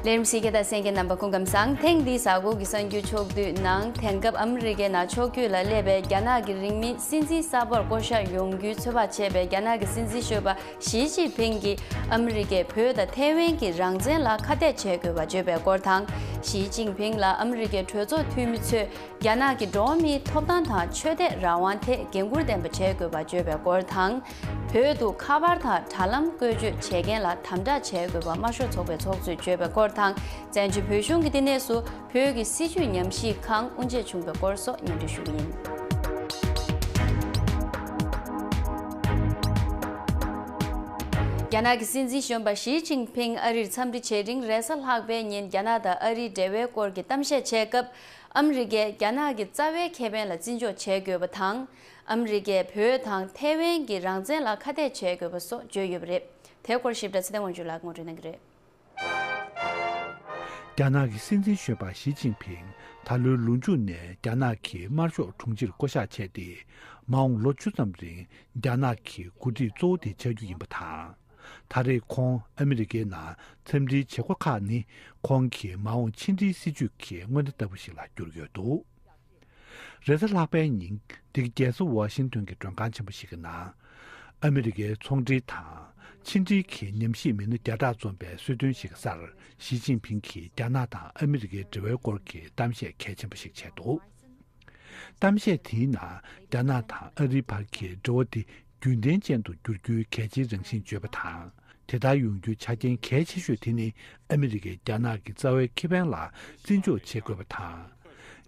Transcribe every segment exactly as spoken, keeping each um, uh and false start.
ལས་རིམ་གཟིགས་མཁན་དང་གསན་མཁན་རྣམ་པ་སྐུ་ཁམས་བཟང་། ཐེངས་འདིའི་གཟའ་འཁོར་གྱི་གསར་འགྱུར་ཕྱོགས་བསྡུས་ནང་། དེང་སྐབས་ཨ་མི་རི་ཀའི་ནང་ཕྱོགས་བསྐྱོད་ལ་སླེབས་པའི་རྒྱ་ནག་གི་རིང་མིན་སྲིད་འཛིན་གསར་པར་བསྐོ་གཞག་ཡོང་རྒྱུའི་ཚོད་དཔག་བྱས་པའི་རྒྱ་ནག་གི་སྲིད་འཛིན་གཞོན་པ་ཞི་ཅིན་ཕིང་གིས་ཨ་མི་རི་ཀས་བོད་དང་ཐའེ་ཝན་གྱི་རང་བཙན་ལ་ཁ་གཏད་བྱེད་དགོས་པ་བརྗོད་པའི་སྐོར་དང་། ཞི་ཅིན་ཕིང་ལ་ཨ་མི་རི་ཀའི་གྲོས་ཚོགས་འཐུས་མི་ཚོས་རྒྱ་ནག་གི་འགྲོ་བ་མིའི་ཐོབ་ཐང་དང་ཆོས་དད་རང་དབང་ཐད་འགན་འཁུར་ལྡན་པ་བྱེད་དགོས་པ་བརྗོད་པའི་སྐོར་དང་། བོད་དུ་ཁ་པར་དང་དྲ་ལམ་བཀོལ་སྤྱོད་བྱེད་མཁན་ལ་དམ་དྲག་བྱེད་དགོས་པ་དམར་ཤོག་ཚོགས་པའི་ཚོགས་གཙོས་བརྗོད་པའི་སྐོར་དང་། བཙན་བྱོལ་བོད་གཞུང་གི་བསྟི་གནས་སུ་བོད་ཀྱི་སྲིད་བྱུས་ཉམས་ཞིབ་ཁང་དབུ་འབྱེད་བྱུང་བའི་སྐོར་སོགས་སྙན་སྒྲོན་ཞུ་གི་ཡིན། རྒྱ་ནག་གི་སྲིད་འཛིན་གཞོན་པ་ཞི་ཅིན་ཕིང་ཨ་རིར་འཚམས་འདྲི་བྱེད་རིང་། རེས་གཟའ་ལྷག་པའི་ཉིན་རྒྱ་ནག་དང་ཨ་རིའི་འབྲེལ་བའི་སྐོར་གྱི་གཏམ་བཤད་བྱས་སྐབས། ཨ་མི་རི་ཀས་རྒྱ་ནག་གི་རྩ་བའི་ཁེ་ཕན་ལ་བརྩི་འཇོག་བྱེད་དགོས་པ་དང་། ཨ་མི་རི་ཀས་བོད་དང་ཐའེ་ཝན་གྱི་རང་བཙན་ལ་ཁ་གཏད་བྱེད་དགོས་པ་སོགས་བརྗོད་ཡོད་པ་རེད། དེའི་སྐོར་ཞིབ་ཕྲ་ཚེ་བརྟན་དབང་ཕྱུག་ལགས་ངོ་སྤྲོད་གནང་གི་རེད། རྒྱ་ནག་གི་སྲིད་འཛིན་གཞོན་པ་ཞི་ཅིན་ཕིང་ད་ལོའི་ལོ་མཇུག་ནས་རྒྱ་ནག་གི་དམར་ཤོག་དྲུང་ཆེར་བསྐོ་གཞག་བྱས་ཏེ། མ་འོངས་ལོ་བཅུ་ཙམ་རིང་རྒྱ་ནག་གི་འགོ་ཁྲིད་གཙོ་བོ་དེ་ཆགས་རྒྱུ་ཡིན་པ་དང་། ད་རེས་ཁོང་ཨ་མི་རི་ཀའི་ནང་འཚམས་འདྲིའི་བྱེད་སྒོ་ཁག་ནི། ཁོང་གི་མ་འོངས་ཕྱི་འབྲེལ་སྲིད་ཇུས་ཀྱི་སྔོན་བརྡ་ལྟ་བུ་ཞིག་ལ་གྱུར་ཡོད་འདུག་རེས་གཟའ་ལྷག་པའི་ཉིན། འདི་ག་རྒྱལ་ས་ཝ་ཤིང་ཏོན་གྱི་མགྲོན་ཁང་ཆེན་པོ་ཞིག་གི་ནང་། ཨ་མི་རི་ཀའི་ཚོང་འབྲེལ་དང་ཕྱི་འབྲེལ་གྱི་ཉམས་ཞིབ་མི་སྣ་བརྒྱ་ཕྲག་འཛོམས་པའི་གསོལ་སྟོན་ཞིག་གི་སར། ཞི་ཅིན་ཕིང་གིས་རྒྱ་ནག་དང་ཨ་མི་རི་ཀའི་འབྲེལ་བའི་སྐོར་གྱི་གཏམ་བཤད་གལ་ཆེན་པོ་ཞིག་བྱས་འདུག་གཏམ་བཤད་དེའི་ནང་། རྒྱ་ནག་དང་ཨ་རིའི་བར་གྱི་འབྲེལ་བ་དེ་རྒྱུན་ལྡན་ཅན་དུ་འགྱུར་རྒྱུའི་གལ་ཆེའི་རང་བཞིན་བརྗོད་པ་དང་། དེ་ལྟར་ཡོང་རྒྱུའི་ཆ་རྐྱེན་གལ་ཆེ་ཤོས་དེ་ནི། ཨ་མི་རི་ཀས་རྒྱ་ནག་གི་རྩ་བའི་ཁེ་ཕན་ལ་བརྩི་འཇོག་བྱེད་དགོས་པ་དང་།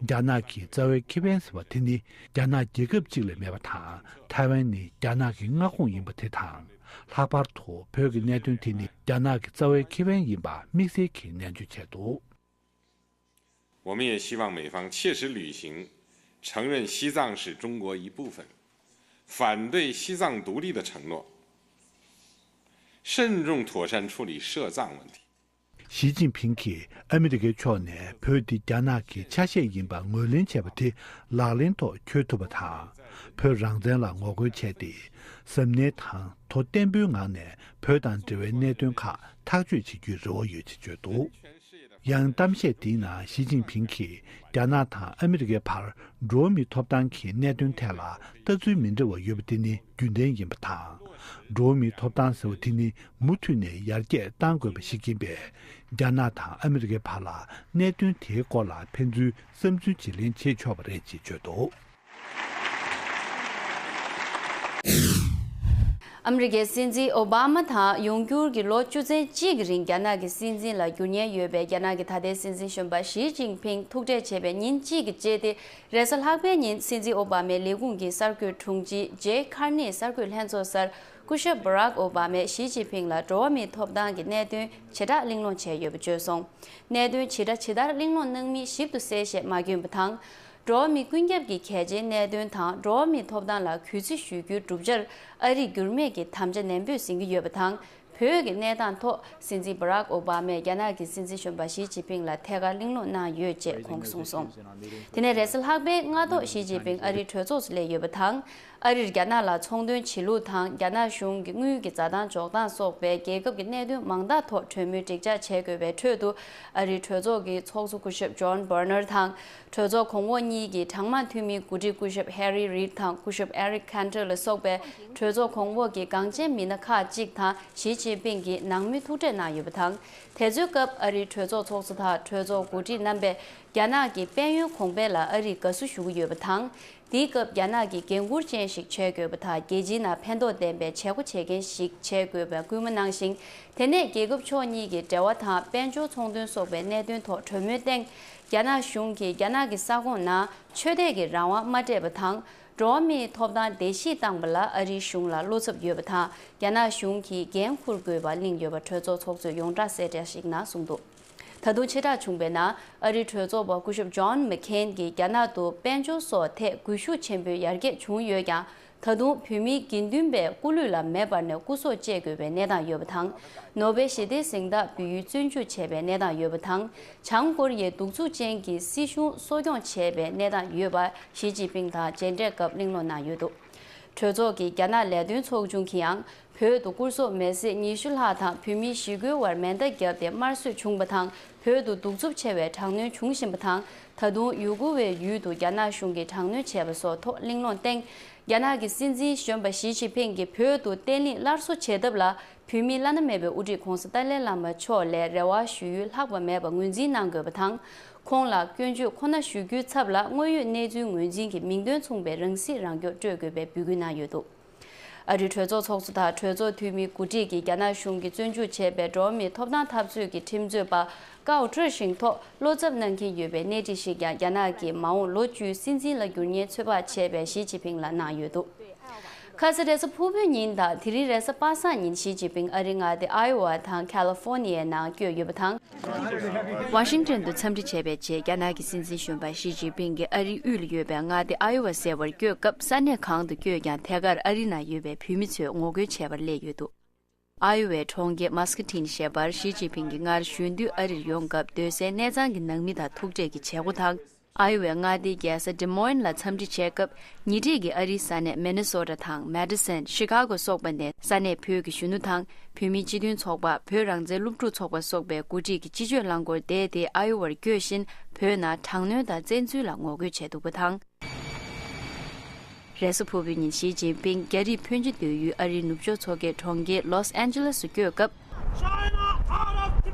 རྒྱ་ནག་གི་རྩ་བའི་ཁེ་ཕན་ཟེར་བ་དེ་ནི། རྒྱ་ནག་རྒྱལ་ཁབ་གཅིག་ལས་མེད་པ་དང་། ཐའེ་ཝན་ནི་རྒྱ་ནག་གི་མངའ་ཁོངས་ཡིན་པ་དེ་དང་། ལྷག་པར་དུ་བོད་ཀྱི་གནད་དོན་དེ་ནི། རྒྱ་ནག་གི་རྩ་བའི་ཁེ་ཕན་ཡིན་པ་དམིགས་བསལ་གྱིས་ནན་བརྗོད་བྱས་འདུག 我们也希望美方切实履行承认西藏是中国一部分、反对西藏独立的承诺，慎重妥善处理涉藏问题。 ཞི་ཅིན་ཕིང་གིས་ཨ་མི་རི་ཀའི་ཕྱོགས་ནས་བོད་འདི་རྒྱ་ནག་གི་ཆ་ཤས་ཡིན་པ་ངོས་ལེན་བྱས་པ་དེ་ལག་ལེན་ཐོག་འཁྱོལ་ཐུབ་པ་དང་། བོད་རང་བཙན་ལ་ངོ་རྒོལ་བྱས་ཏེ། གཟབ་ནན་དང་དོ་བརྟན་པོའི་ངང་ནས་བོད་དང་འབྲེལ་བའི་གནད་དོན་ཁག་ཐག་གཅོད་བྱེད་རྒྱུའི་རེ་བ་ཡོད་ཅེས་བརྗོད་འདུག་ཡང་གཏམ་བཤད་དེའི་ནང་ཞི་ཅིན་ཕིང་གིས་རྒྱ་ནག་དང་ཨ་མི་རི་ཀའི་བར་འགྲོ་བ་མིའི་ཐོབ་ཐང་གི་གནད་དོན་ཐད་ལ་ལྟ་ཚུལ་མི་འདྲ་བ་ཡོད་པ་དེ་ནི་རྒྱུན་ལྡན་ཡིན་པ་དང་། འགྲོ་བ་མིའི་ཐོབ་ཐང་ཟེར་བ་དེ་ནི་མུ་མཐུད་ནས་ཡར་རྒྱས་གཏང་དགོས་པ་ཞིག་ཡིན་པས། རྒྱ་ནག་དང་ཨ་མི་རི་ཀའི་བར་ལ་གནད་དོན་དེའི་སྐོར་ལ་ཕན་ཚུན་བསམ་ཚུལ་བརྗེ་ལེན་བྱེད་ཆོག་པ་རེད་ཅེས་བརྗོད་འདུག་ཨ་མི་རི་ཀའི་སྲིད་འཛིན་ཨོ་བྷ་མ་དང་ཡོང་འགྱུར་གྱི་ལོ་བཅུ་ཚན་གཅིག་གི་རིང་རྒྱ་ནག་གི་སྲིད་འཛིན་ལ་འགྱུར་ཉེན་ཡོད་པའི་རྒྱ་ནག་གི་ད་ལྟའི་སྲིད་འཛིན་གཞོན་པ་ཞི་ཅིན་ཕིང་ཐུག་འཕྲད་བྱས་པའི་ཉིན་གཅིག་གི་རྗེས་ཏེ། རེས་གཟའ་ལྷག་པའི་ཉིན་སྲིད་འཛིན་ཨོ་བྷ་མའི་ལས་ཁུངས་ཀྱི་གསར་འགོད་དྲུང་ཆེ་ཇེ་ཁར་ནི་གསར་འགོད་ལྷན་ཚོགས་སར་སྐུ་ཞབས་བྷ་རག་ཨོ་བྷ་མས་ཞི་ཅིན་ཕིང་ལ་འགྲོ་བ་མིའི་ཐོབ་ཐང་གི་གནད་དོན་ཇེ་དྲག་གླེང་སློང་བྱས་ཡོད་པ་བརྗོད་སོང་། གནད་དོན་ཇི་འདྲ་ཇི་ལྟར་གླེང་སློང་གནང་མིན་ཞིབ་ཏུ་གསལ་བཤད་མ་བསྐྱོན་པ་དང་། འགྲོ་བ་མི་ཀུན་ཁྱབ་ཀྱི་གལ་ཆེའི་གནད་དོན་དང་འགྲོ་བ་མིའི་ཐོབ་ཐང་ལ་གུས་བརྩི་ཞུ་རྒྱུའི་གྲུབ་ཆར་ཨ་རིས་འགྱུར་མེད་ཀྱི་དམ་བཅའ་ནན་པོས་ཟིན་གྱི་ཡོད་པ་དང་། བོད་ཀྱི་གནས་སྟངས་ཐོག་སྲིད་འཛིན་བྷ་རག་ཨོ་བྷ་མས་རྒྱ་ནག་གི་སྲིད་འཛིན་གཞོན་པ་ཞི་ཅིན་ཕིང་ལ་ཐད་ཀར་གླེང་སློང་གནང་ཡོད་ཅེས་ཁོང་གིས་གསུངས་སོང་། དེ་ནས་རེས་གཟའ་ལྷག་པའི་སྔ་ཐོག་ཞི་ཅིན་ཕིང་ཨ་རིའི་གྲོས་ཚོགས་སུ་སླེབས་ཡོད་པ་དང་། ཨ་རིར་རྒྱ་ནག་ལ་ཚོང་དོན་བྱེད་ལུགས་དང་རྒྱ་ནག་གཞུང་གི་དངུལ་གྱི་འཛའ་ཐང་འཇོག་སྟངས་སོགས་པའི་རྒྱལ་ཁབ་ཀྱི་གནད་དོན་མང་དག་ཐོག་གྲོས་མོལ་འགྲིག་འཇགས་བྱེད་དགོས་པའི་ཁྲོད་དུ། ཨ་རིའི་གྲོས་ཚོགས་ཀྱི་ཚོགས་གཙོ་སྐུ་ཞབས་ཇོན་བྷར་ནར་དང་། གྲོས་ཚོགས་གོང་འོག་གཉིས་ཀྱི་གྲངས་མང་འཐུས་མིའི་འགོ་ཁྲིད་སྐུ་ཞབས་ཧེ་རི་རིད་དང་སྐུ་ཞབས་ཨེ་རིག་ཁན་ཏྲེ་ལ་སོགས་པའི་གྲོས་ཚོགས་གོང་འོག་གི་འགངས་ཆེན་མི་སྣ་ཁག་ཅིག་དང་ཞི་ཅིན་ཕིང་གིས་ནང་མོལ་ཐུག་འཕྲད་གནང་ཡོད་པ་དང་། དེ་ཚོའི་སྐབས་ཨ་རིའི་གྲོས་ཚོགས་ཚོགས་གཙོ་དང་གྲོས་ཚོགས་འགོ་ཁྲིད་རྣམ་པས་རྒྱ་ནག་གི་དཔལ་ཡོན་གོང་འཕེལ་ལ་ཨ་རིས་དགའ་བསུ་ཞུ་གི་ཡོད་པ་དང་། དེའི་སྐབས་རྒྱ་ནག་གིས་འགན་འཁུར་ཅན་ཞིག་བྱེད་དགོས་པ་དང་རྒྱལ་སྤྱིའི་ནང་ཕན་ཐོགས་ལྡན་པའི་བྱེད་སྒོ་བྱེད་མཁན་ཞིག་བྱེད་དགོས་པའི་སྐུལ་མ་གནང་ཞིང་། དེ་ནས་རྒྱལ་ཁབ་ཕྱོགས་གཉིས་ཀྱི་འབྲེལ་བ་དང་དཔལ་འབྱོར་ཚོང་དོན་སོགས་པའི་གནད་དོན་ཐོག་གྲོས་མོལ་སྟེང་། རྒྱ་ནག་གཞུང་གིས་རྒྱ་ནག་གི་ས་ཁོངས་ནང་ཆོས་དད་ཀྱི་རང་དབང་མ་སྤྲད་པ་དང་། འགྲོ་བ་མིའི་ཐོབ་ཐང་བརྡལ་བཤིག་བཏང་པ་ལ་ཨ་རིའི་གཞུང་ལ་བློ་འཚབ་ཡོད་པ་དང་། རྒྱ་ནག་གཞུང་གིས་འགན་འཁུར་དགོས་པ་གླེང་ཡོད་པ་གྲོས་ཚོགས་ཚོགས་གཙོས་ཡོངས་གྲགས་གསལ་བསྒྲགས་ཤིག་ནང་གསུངས་འདུག་ད་དུང་ཆེ་དྲགས་བྱུང་པའི་ནང་ཨ་རིའི་གྲོས་ཚོགས་པ་སྐུ་ཞབས་ཇོན་མེག་ཁེན་གྱིས་རྒྱ་ནག་ཏུ་དཔལ་འབྱོར་སོགས་ཐད་སྒུལ་ཤུགས་ཆེན་པོའི་ཡར་རྒྱས་བྱུང་ཡོད་ཀྱང་། ད་དུང་བོད་མིའི་དགེ་འདུན་པའི་སྐུ་ལུས་ལ་མེ་འབར་ནས་སྐུ་སྲོག་བཅད་དགོས་པའི་གནས་སྟངས་ཡོད་པ་དང་། ནོ་བེལ་ཞི་བདེའི་གཟེངས་རྟགས་འབུལ་ཡུལ་བཙོན་འཇུག་བྱས་པའི་གནས་སྟངས་ཡོད་པ་དང་། བྱང་ཀོ་རི་ཡའི་གདུག་རྩུབ་ཅན་གྱི་སྲིད་གཞུང་གསོ་སྐྱོང་བྱས་པའི་གནས་སྟངས་ཡོད་པ་ཞི་ཅིན་ཕིང་དང་མཇལ་འཕྲད་སྐབས་གླེང་སློང་གནང་ཡོད་འདུག་གྲོས་ཚོགས་ཀྱི་རྒྱ་ནག་ལས་དོན་ཚོགས་ཆུང་གིས་ཡང་། བོད་དུ་སྐུ་སྲོག་མེར་སྲེག་ཉི་ཤུ་ལྷག་དང་བོད་མི་ཞི་རྒོལ་བར་མེ་མདའ་བརྒྱབ་སྟེ་དམར་གསོད་བྱུང་བ་དང་། བོད་དུ་གདུག་རྩུབ་ཆེ་བའི་དྲག་གནོན་བྱུང་བཞིན་པ་དང་། ད་དུང་ཡུ་གུར་བའི་ཡུལ་དུ་རྒྱ་ནག་གཞུང་གིས་དྲག་གནོན་བྱས་པ་སོགས་ཐོག་གླེང་སློང་སྟེང་། རྒྱ་ནག་གི་སྲིད་འཛིན་གཞོན་པ་ཞི་ཅིན་ཕིང་གིས་བོད་དུ་བརྟན་ལྷིང་སླར་གསོ་བྱེད་ཐབས་ལ། བོད་མིའི་བླ་ན་མེད་པའི་དབུ་ཁྲིད་༧གོང་ས་ཏཱ་ལའི་བླ་མ་མཆོག་ལས་རེ་བ་ཞུ་ཡུལ་ལྷག་པ་མེད་པ་ངོས་འཛིན་གནང་དགོས་པ་དང་། ཁོང་ལ་སྐྱོན་བརྗོད་ཁོ་ན་ཞུ་རྒྱུའི་ཚབ་ལ་དངོས་ཡོད་གནས་ཚུལ་ངོས་འཛིན་གྱིས་མིང་དོན་མཚུངས་པའི་རང་སྲིད་རང་སྐྱོང་སྤྲོད་དགོས་པའི་འབོད་སྐུལ་གནང་ཡོད་འདུག། ཨ་རིའི་གྲོས་ཚོགས་ཚོགས་གཙོ་དང་གྲོས་ཚོགས་འཐུས་མིའི་འགོ་ཁྲིད་ཀྱིས་རྒྱ་ནག་གཞུང་གིས་བཙོན་འཇུག་བྱས་པའི་འགྲོ་བ་མིའི་ཐོབ་ཐང་འཐབ་རྩོད་ཀྱི་ཁྲིམས་རྩོད་པ་ཀའོ་ཀྲི་ཞིང་ཐོག་བློ་འཚབ་གནང་གིན་ཡོད་པའི་གནས་འདྲི་ཞིག་ཀྱང་རྒྱ་ནག་གིས་མ་འོངས་ལོ་བཅུའི་སྲིད་འཛིན་ལ་འགྱུར་ཉེན་ཚོད་དཔག་བྱས་པའི་ཞི་ཅིན་ཕིང་ལ་གནང་ཡོད་འདུག། ཁ་ས་རེས་གཟའ་ཕུར་བུའི་ཉིན་དང་དེ་རིང་རེས་གཟའ་པ་སངས་ཉིན་ཞི་ཅིན་ཕིང་ཨ་རིའི་མངའ་སྡེ་ཨའི་ཝ་དང་ཁ་ལི་ཧྥོ་ནི་ཡའི་ནང་བསྐྱོད་ཡོད་པ་དང་། ཝ་ཤིང་ཊོན་དུ་འཚམས་འདྲི་བྱས་པའི་རྗེས་རྒྱ་ནག་གི་སྲིད་འཛིན་གཞོན་པ་ཞི་ཅིན་ཕིང་གིས་ཨ་རིའི་དབུས་ལ་ཡོད་པའི་མངའ་སྡེ་ཨའི་ཝ་ཟེར་བར་བསྐྱོད་སྐབས་ས་གནས་གང་དུ་བསྐྱོད་ཀྱང་ཐད་ཀར་ཨ་རི་ནང་ཡོད་པའི་བོད་མི་ཚོས་ངོ་རྒོལ་བྱས་པར་སླེབས་ཡོད་འདུག། ཨའི་ཝའི་གྲོང་ཁྱེར་མཱ་སི་ཁི་ཊིན་ཞེས་པར་ཞི་ཅིན་ཕིང་གིས་སྔར་གཞོན་དུས་ཨ་རིར་ཡོང་སྐབས་སྡོད་སའི་གནས་ཚང་གི་ནང་མི་དང་ཐུག་འཕྲད་ཀྱི་བྱེད་སྒོ་དང་། ཨའི་ཝའི་མངའ་སྡེའི་རྒྱལ་ས་ཌི་མོ་ཡན་ལ་འཚམས་འདྲི་བྱས་སྐབས། ཉེ་འཁྲིས་ཀྱི་ཨ་རིའི་ས་གནས་མི་ནི་སོ་ཊ་དང་མེ་ཌི་སན། ཤི་ཀ་གོ་སོགས་པ་ནས་ས་གནས་བོད་ཀྱི་གཞོན་ནུ་དང་། བོད་མིའི་སྤྱི་མཐུན་ཚོགས་པ། བོད་རང་བཙན་སློབ་ཕྲུག་ཚོགས་པ་སོགས་པའི་འགོ་ཁྲིད་ཀྱི་སྤྱི་སྤྱོད་རླངས་འཁོར་བསྡད་དེ་ཨའི་ཝར་བསྐྱོད་བཞིན། བོད་ནང་དྲག་གནོན་དང་བཙན་འཛུལ་ལ་ངོ་རྒོལ་བྱས་འདུག་པ་དང་། རེས་གཟའ་ཕུར་བུའི་ཉིན་ཞི་ཅིན་ཕིང་རྒྱ་རིགས་ཕོན་ཆེ་སྡོད་ཡུལ་ཨ་རིའི་ནུབ་ཕྱོགས་མཚོ་ཁའི་གྲོང་ཁྱེར་ལོས་ཨན་ཇི་ལེས་སུ་བསྐྱོད་སྐབས།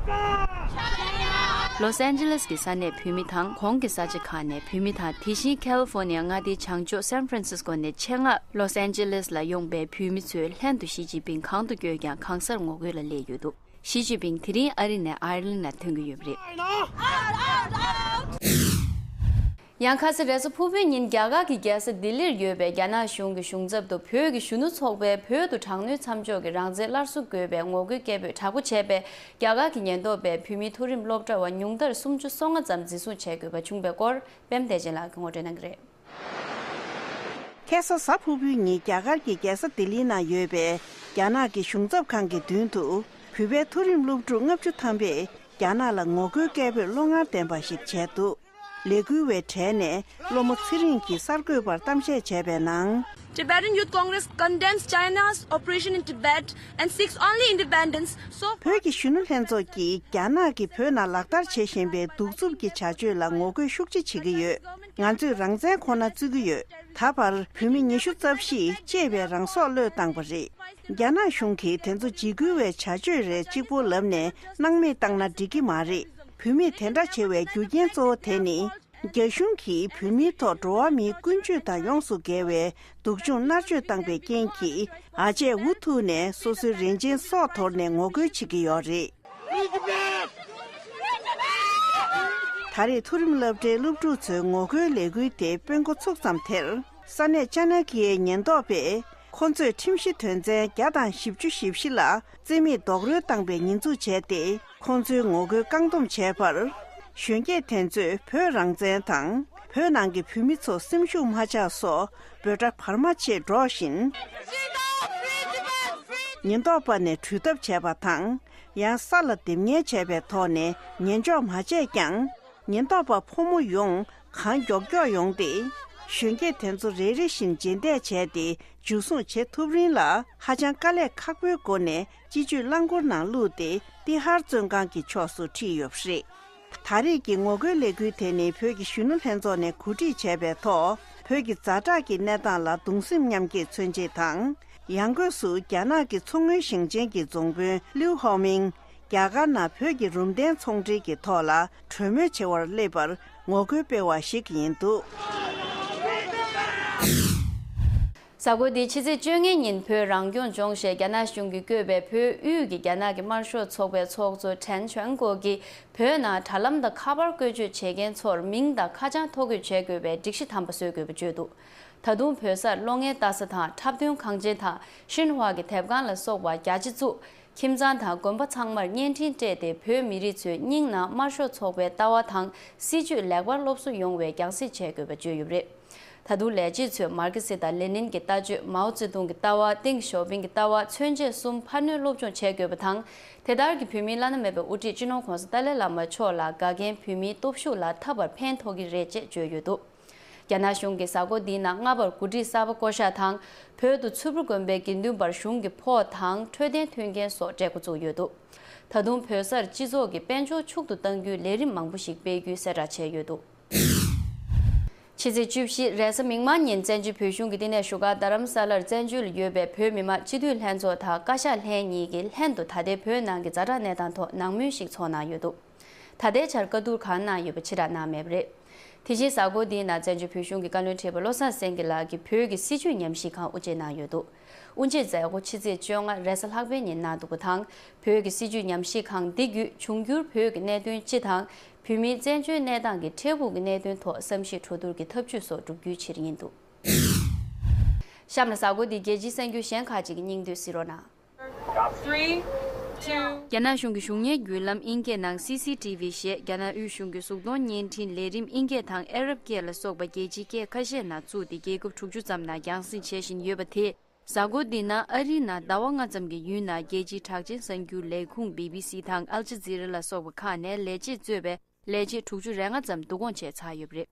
ལོས་ཨན་ཇི་ལེས་ཀྱི་ས་གནས་བོད་མི་དང་གོང་གི་ས་ཆ་ཁག་ནས་བོད་མི་དང་། དེ་བཞིན་ཁ་ལི་ཧྥོ་ནི་ཡ་མངའ་སྡེའི་བྱང་ཕྱོགས་སན་ཧྥ་རན་སིས་ཀོ་ནས་ཆེད་མངགས་ལོས་ཨན་ཇི་ལེས་ལ་ཡོང་པའི་བོད་མི་ཚོས་ལྷན་དུ་ཞི་ཅིན་ཕིང་གང་དུ་བསྐྱོད་ཀྱང་གང་སར་ངོ་རྒོལ་ལ་སླེབས་ཡོད་འདུག། ཞི་ཅིན་ཕིང་དེ་རིང་ཨ་རི་ནས་ཨའེར་ལན་ལ་ཐོན་གྱི་ཡོད་པ་རེད། ཡང་ཁ་སང་རེས་གཟའ་ཕུར་བུའི་ཉིན་རྒྱ་གར་གྱི་རྒྱལ་ས་ལྡི་ལིར་ཡོད་པའི་རྒྱ་ནག་གཞུང་གི་གཞུང་ཚབ་ཏུ་བོད་ཀྱི་གཞོན་ནུ་ཚོགས་པས་བོད་དུ་དྲག་གནོན་མཚམས་འཇོག་གི་རང་བཙན་སླར་གསོ་དགོས་པའི་ངོ་རྒོལ་སྐད་འབོད་དྲག་པོ་བྱས་པས། རྒྱ་གར་གྱི་ཉེན་རྟོག་པས་བོད་མིའི་མཐོ་རིམ་སློབ་གྲྭ་བ་ཉུང་མཐར་སུམ་ཅུ་སོ་ལྔ་ཙམ་འཛིན་བཟུང་བྱེད་དགོས་པ་བྱུང་པའི་སྐོར་པད་མ་བདེ་ཆེན་ལགས་ཀྱིས་ངོ་སྤྲོད་གནང་གི་རེད། ཁ་སང་གཟའ་ཕུར་བུའི་ཉིན་རྒྱ་གར་གྱི་རྒྱལ་ས་ལྡི་ལིའི་ནང་ཡོད་པའི་རྒྱ་ནག་གི་གཞུང་ཚབ་ཁང་གི་མདུན་དུ་བོད་པའི་མཐོ་རིམ་སློབ་ཕྲུག་ལྔ་བཅུ་ཐམ་པས་རྒྱ་ནག་ལ་ངོ་རྒོལ་སྐད་འབོད་བློ་ངར་ལྡན་པ་ཞིག་བྱས་འདུག། ལས་འགུལ་བའི་གྲས་ནས་སློབ་མ་ཚེ་རིང་གིས་གསར་འགོད་པར་གཏམ་བཤད་བྱས་པའི་ནང་། Tibetan Youth Congress condemns China's operation in Tibet and seeks only independence. So བོད་ཀྱི་གཞོན་ནུ་ལྷན་ཚོགས་ཀྱིས་རྒྱ་ནག་གིས་བོད་ནང་ལག་བསྟར་བྱེད་བཞིན་པའི་གདུག་རྩུབ་ཀྱི་བྱ་སྤྱོད་ལ་ངོ་རྒོལ་ཤུགས་ཆེ་བྱེད་ཀྱི་ཡོད། ང་ཚོས་རང་བཙན་ཁོ་ན་རྩོད་ཀྱི་ཡོད། ད་བར་བོད་མི་ཉི་ཤུ་རྩ་བཞིས་གཅེས་པའི་རང་སྲོག་བློས་བཏང་བ་རེད། རྒྱ་ནག་གཞུང་གིས་དེ་ཚོ་འཇིགས་སྐུལ་བའི་བྱ་སྤྱོད་རེད་གཅིག་པོ་ལབ་ནས་སྣང་མེད་བཏང་ན་འགྲིག་གི་མ་རེད། བོད་མིས་དེ་འདྲ་བྱེད་པའི་རྒྱུ་རྐྱེན་གཙོ་བོ་དེ་ནི། རྒྱ་གཞུང་གིས་བོད་མིའི་ཐོག་འགྲོ་བ་མིའི་ཀུན་སྤྱོད་དང་ཡོངས་སུ་འགལ་བའི་སྡུག་སྦྱོང་མནར་གཅོད་བཏང་པའི་རྐྱེན་གྱིས། ཨ་ཅེ་འུ་ཐུག་ནས་སོ་སོའི་རིན་ཆེན་སྲོག་དོར་ནས་ངོ་རྒོལ་བྱེད་ཀྱི་ཡོད་རེད། ད་རེས་མཐོ་རིམ་སློབ་གྲྭའི་སློབ་ཕྲུག་ཚོའི་ངོ་རྒོལ་ལས་འགུལ་དེ་སྤོ་འགོ་ཚུགས་མཚམས་དེར། ས་གནས་ཅ་ན་ཀི་ཡའི་ཉེན་རྟོག་པས་ཁོ་ཚོས་ཁྲིམས་གཞི་དོན་ཚན་བརྒྱ་དང་བཞི་བཅུ་ཞེ་བཞི་ལ་རྩིས་མེད་རྡོག་རོལ་བཏང་པའི་ཉེས་འཛུགས་བྱས་ཏེ། ཁོང་ཚོའི་ངོ་རྒོལ་བཀག་སྡོམ་བྱས་པར། གཞོན་སྐྱེས་དེ་ཚོས་བོད་རང་བཙན་དང་། བོད་ནང་གི་བོད་མི་ཚོ་སེམས་ཤུགས་མ་ཆག་སོགས་འབོད་སྒྲ་བར་མ་ཆད་སྒྲོག་བཞིན། ཉེན་རྟོག་པ་ནས་འཁྲུད་ཐབས་བྱས་པ་དང་། ཡང་ས་ལ་རྡེབ་ཉེན་བྱས་པའི་ཐོག་ནས་ཉན་འཇོག་མ་བྱས་ཀྱང་། ཉེན་རྟོག་པ་ཕོ་མོ་ཡོངས་གང་མགྱོགས་མགྱོགས་ཡོང་སྟེ། གཞོན་སྐྱེས་དེ་ཚོ་རེ་རེ་བཞིན་རྗེས་འདེད་བྱས་ཏེ། འཇུ་བཟུང་བྱེད་ཐུབ་རིང་ལ། ཧ་ཅང་དཀའ་ལས་ཁག་པོའི་སྒོ་ནས་སྤྱི་སྤྱོད་རླངས་འཁོར་ནང་བླུགས་ཏེ། ཏི་ཧར་བཙོན་ཁང་གི་ཕྱོགས་སུ་ཁྲིད་ཡོད་པ་རེད། ད་རེས་ཀྱི་ངོ་རྒོལ་ལས་འགུལ་དེ་ནི། བོད་ཀྱི་གཞོན་ནུ་ལྷན་ཚོགས་ནས་གོ་སྒྲིག་བྱས་པའི་ཐོག་བོད་ཀྱི་ཛ་དྲག་གི་གནས་སྟངས་ལ་གདུང་སེམས་མཉམ་སྐྱེད་མཚོན་ཆེད་དང་། ཡང་སྒོས་སུ་རྒྱ་ནག་གི་མཚོ་སྔོན་ཞིང་ཆེན་གྱི་རྫོང་དཔོན་ལིའུ་ཧོ་མིང་། རྒྱ་གར་ནང་བོད་ཀྱི་རུམ་གདན་ཚོང་འབྲེལ་གྱི་ཐོག་ལ་གྲོས་མོལ་བྱེད་པར་སླེབས་པར་ངོ་རྒོལ་སྤེལ་བ་ཞིག་ཡིན་འདུག། གཟའ་འཁོར་འདིའི་ཕྱི་ཚེས་བཅོ་ལྔ་ཉིན་བོད་རང་སྐྱོང་ལྗོངས་ཞེས་རྒྱ་ནག་གཞུང་གིས་བཀོད་པའི་བོད་དབུས་ཀྱི་རྒྱ་ནག་གི་དམར་ཤོག་ཚོགས་པའི་ཚོགས་གཙོ་ཁྲེན་ཆོན་ཀོ་གིས་བོད་ནང་དྲ་ལམ་དང་ཁ་པར་བཀོལ་སྤྱོད་བྱེད་མཁན་ཚོར་མིང་དང་ཁ་བྱང་ཐོ་འགོད་བྱེད་དགོས་པའི་སྒྲིག་གཞི་དམ་པ་བཟོ་དགོས་པ་བརྗོད་འདུག། ད་དུང་བོད་སར་གློག་བརྙན་ལྟ་ས་དང་འཁྲབ་སྟོན་ཁང་ཆེན་དང་ཤིན་ཧྭ་གི་དེབ་ཁང་ལ་སོགས་པ་རྒྱ་ཆེ་བཙུགས། ཁྱིམ་ཚང་དང་དགོན་པ་ཚང་མར་བརྙན་འཕྲིན་སྤྲད་དེ། བོད་མི་རིགས་ཚོའི་སྙིང་ནང་དམར་ཤོག་ཚོགས་པའི་ལྟ་བ་དང་སྲིད་བྱུས་ལེགས་པར་སློབ་གསོ་ཡོང་བའི་རྒྱང་སྲིང་བྱེད་དགོས་པ་བརྗོད་ཡོད་པ་རེད། ད་དུང་ལས་བྱེད་ཚོས་མར་ཁེ་སི་དང་ལེ་ནིན་གྱི་ལྟ་སྤྱོད། མའོ་ཙེ་ཏུང་གི་ལྟ་བ། ཏེང་ཞའོ་ཕིང་གི་ལྟ་བ། མཚོན་བྱེད་གསུམ་འཕར་སྣོན་སློབ་སྦྱོང་བྱེད་དགོས་པ་དང་། དེ་ལྟར་གྱི་བོད་མིའི་བླ་ན་མེད་པའི་དབུ་ཁྲིད་སྤྱི་ནོར་༧གོང་ས་ཏཱ་ལའི་བླ་མ་མཆོག་ལ་དགའ་མཁན་བོད་མིའི་སྟོབས་ཤུགས་ལ་ཐད་པར་ཕན་ཐོགས་ཀྱི་རེད་ཅེས་བརྗོད་ཡོད་འདུག། རྒྱ་ནག་གཞུང་གིས་གཟའ་འཁོར་འདིའི་ནང་སྔ་བར་གོ་སྒྲིག་གསར་པ་བསྐོ་གཞག་དང་། བོད་དུ་ཚུལ་ཁྲིམས་དགོན་པའི་དགེ་འདུན་པར་གཞུང་གི་ཕོགས་དང་འཕྲོད་བསྟེན་མཐུན་རྐྱེན་སོགས་སྤྲད་འགོ་བཙུགས་ཡོད་འདུག་ད་དུང་བོད་སར་སྤྱི་ཚོགས་ཀྱི་དཔལ་འབྱོར་ཕྱུག་ཏུ་གཏང་རྒྱུའི་ལས་རིམ་མང་པོ་ཞིག་སྤེལ་རྒྱུའི་གསལ་བསྒྲགས་བྱས་ཡོད་འདུག་ཕྱི་ཚེས་བཅུ་བཞི་རེས་གཟའ་མིག་དམར་ཉིན་བཙན་བྱོལ་བོད་གཞུང་གི་བསྟི་གནས་བཞུགས་སྒར་རྡ་རམ་ས་ལར་བཙན་བྱོལ་ལ་ཡོད་པའི་བོད་མི་མང་སྤྱི་འཐུས་ལྷན་ཚོགས་དང་བཀའ་ཤག་ལྷན་གཉིས་ཀྱིས་ལྷན་དུ་ད་ལྟའི་བོད་ནང་གི་ཛ་དྲག་གནས་སྟངས་ཐོག་ནང་མོལ་ཞིག་ཚོགས་གནང་ཡོད་འདུག་ད་ལྟའི་ཆར་བཀའ་བསྡུར་གང་གནང་ཡོད་པ་ཕྱི་བསྒྲགས་གནང་མེད་པ་རེད། དེ་བཞིན་གཟའ་འཁོར་འདིའི་ནང་བཙན་བྱོལ་བོད་གཞུང་གི་བཀའ་བློན་ཁྲི་པ་བློ་བཟང་སེང་གེ་ལགས་ཀྱིས་བོད་ཀྱི་སྲིད་བྱུས་ཉམས་ཞིབ་ཁང་དབུ་འབྱེད་གནང་ཡོད་འདུག་དབུ་འབྱེད་མཛད་སྒོ་ཕྱི་ཚེས་བཅོ་ལྔ་རེས་གཟའ་ལྷག་པའི་ཉིན་གནང་འདུག་པ་དང་། བོད་ཀྱི་སྲིད་བྱུས་ཉམས་ཞིབ་ཁང་འདི་བརྒྱུད་འབྱུང་འགྱུར་བོད་ཀྱི་གནད་དོན་སྤྱི་དང་། བོད་མིའི་བཙན་བྱོལ་གནས་སྟངས་ཀྱི་འཕྲལ་ཕུགས་ཀྱི་གནད་དོན་ཐོག་བསམ་གཞིག་གྲོས་བསྡུར་གྱི་ཐབས་ཇུས་སོགས་བསྒྲུབ་རྒྱུའི་ཕྱིར་ཡིན་འདུག་གཤམ་ལ་གཟའ་འཁོར་འདིའི་རྒྱལ་སྤྱིའི་གསར་འགྱུར་གཞན་ཁག་ཅིག་གི་སྙིང་བསྡུས་གཟིགས་རོགས་གནང་། Three, two. རྒྱ་ནག་གཞུང་གི་གཞུང་གཉེར་བརྒྱུད་ལམ་དབྱིན་སྐད་ནང་སི་སི་ཊི་ཝི་ཞེས་རྒྱ་ནག་དབུས་གཞུང་གི་གཟུགས་མཐོང་བརྙན་འཕྲིན་ལས་རིམ་དབྱིན་སྐད་དང་ཨ་རབ་སྐད་ལ་སོགས་པ་རྒྱལ་སྤྱིའི་སྐད་ཁ་ཤས་ནང་བཙུགས་ཏེ་རྒྱལ་ཁབ་དྲུག་ཅུ་ཙམ་ནང་རྒྱང་སྲིང་བྱེད་བཞིན་ཡོད་པ་དེས། གཟའ་འཁོར་འདི་ནང་ཨ་རིའི་ནང་ཟླ་བ་ལྔ་ཙམ་གྱི་ཡུན་ནང་རྒྱལ་སྤྱིའི་གྲགས་ཅན་གསར་འགྱུར་ལས་ཁུངས་བི་བི་སི་དང་ཨལ་ཇི་ཛི་ར་ལ་སོགས་པ་ཁག་ནས་ལས་བྱེད་གཙོས་པའི་ལས་བྱེད་དྲུག་ཅུ་རེ་ལྔ་ཙམ་བསྡུ་སྐོང་བྱས་ཚར་ཡོད་པ་རེད།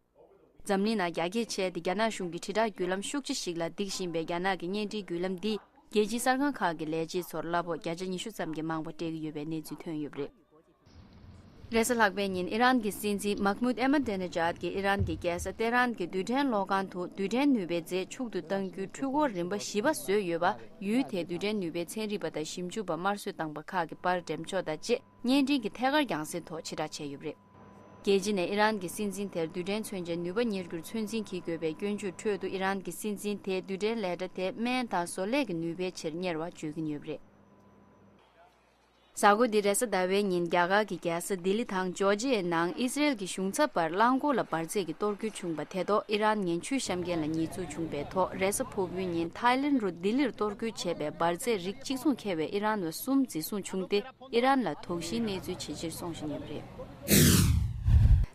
འཛམ་གླིང་ནང་རྒྱ་སྐད་བྱས་ཏེ་རྒྱ་ནག་གཞུང་གི་དྲིལ་བསྒྲགས་བརྒྱུད་ལམ་ཤུགས་ཆེ་ཞིག་ལ་འདེགས་བཞིན་པའི་རྒྱ་ནག་གི་བརྙན་འཕྲིན་བརྒྱུད་ལམ་འདིས་རྒྱལ་སྤྱིའི་གསར་ཁང་ཁག་གི་ལས་བྱེད་ཚོར་གླ་ཕོགས་བརྒྱ་ཆ་ཉི་ཤུ་ཙམ་གྱི་མང་པོ་སྤྲད་ཀྱི་ཡོད་པའི་གནས་ཚུལ་ཐོན་ཡོད་པ་རེད། རེས་གཟའ་ལྷག་པའི་ཉིན་ཨི་རན་གྱི་སྲིད་འཛིན་མཱ་ཁ་མུད་ཨེ་མ་ཏེ་ནེ་ཇཱད་ཀྱིས་ཨི་རན་གྱི་རྒྱལ་ས་ཏེ་རན་གྱི་རྡུལ་ཕྲན་གློག་ཁང་དུ་རྡུལ་ཕྲན་ནུས་པའི་རྫས་ཕྱུག་ཏུ་གཏང་རྒྱུའི་འཕྲུལ་འཁོར་རིམ་པ་བཞི་པ་བཟོས་ཡོད་པ། ཡུལ་དེའི་རྡུལ་ཕྲན་ནུས་པའི་ཚན་རིག་པ་དང་ཞིབ་འཇུག་པ་དམར་གསོད་བཏང་པ་ཁག་གི་པར་འགྲེམས་ཕྱོགས་དང་བཅས་བརྙན་འཕྲིན་གྱི་ཐད་ཀར་རྒྱང་སྲིང་ཐོག་ཕྱིར་བསྒྲགས་བྱས་ཡོད་པ་རེད། རྒྱལ་སྤྱི་ནས་ཨི་རན་གྱི་སྲིད་འཛིན་དེར་རྡུལ་ཕྲན་མཚོན་ཆའི་ནུས་པ་གཉེར་རྒྱུར་ཚོད་འཛིན་བགྱིད་དགོས་པའི་སྐྱོན་བརྗོད་ཁྲོད་དུ། ཨི་རན་གྱི་སྲིད་འཛིན་དེས་རྡུལ་ཕྲན་ལས་གྲྭ་དེ་སྨན་དང་བཟོ་ལས་ཀྱི་ནུས་པའི་ཕྱིར་གཉེར་བ་བརྗོད་ཀྱིན་ཡོད་པ་རེད། གཟའ་འཁོར་འདི་རེས་གཟའ་ཟླ་བའི་ཉིན་རྒྱ་གར་གྱི་རྒྱལ་ས་ལྡི་ལི་དང་ཇོར་ཇི་ཡའི་ནང་ཨི་སི་རེལ་གྱི་གཞུང་ཚབ་བར་རླངས་འཁོར་ལ་འབར་རྫས་ཀྱི་གཏོར་སྐྱོན་བྱུང་པ་དེ་ཐོག་ཨི་རན་ངན་ཇུས་བཤམས་མཁན་ལ་ཉེས་འཛུགས་བྱུང་པའི་ཐོག་རེས་གཟའ་ཕུར་བུའི་ཉིན་ཐའི་ལེན་རུ་ལྡི་ལིར་གཏོར་རྒོལ་བྱས་པའི་འབར་རྫས་རིགས་གཅིག་མཚུངས་འཁྱེར་བའི་ཨི་རན་བ་གསུམ་འཛིན་བཟུང་བྱུང་སྟེ། ཨི་རན་ལ་དོགས་གཞིའི་གནས་ཚུལ་ཇེ་ཆེར་སོང་བཞིན་ཡོད་པ་རེད།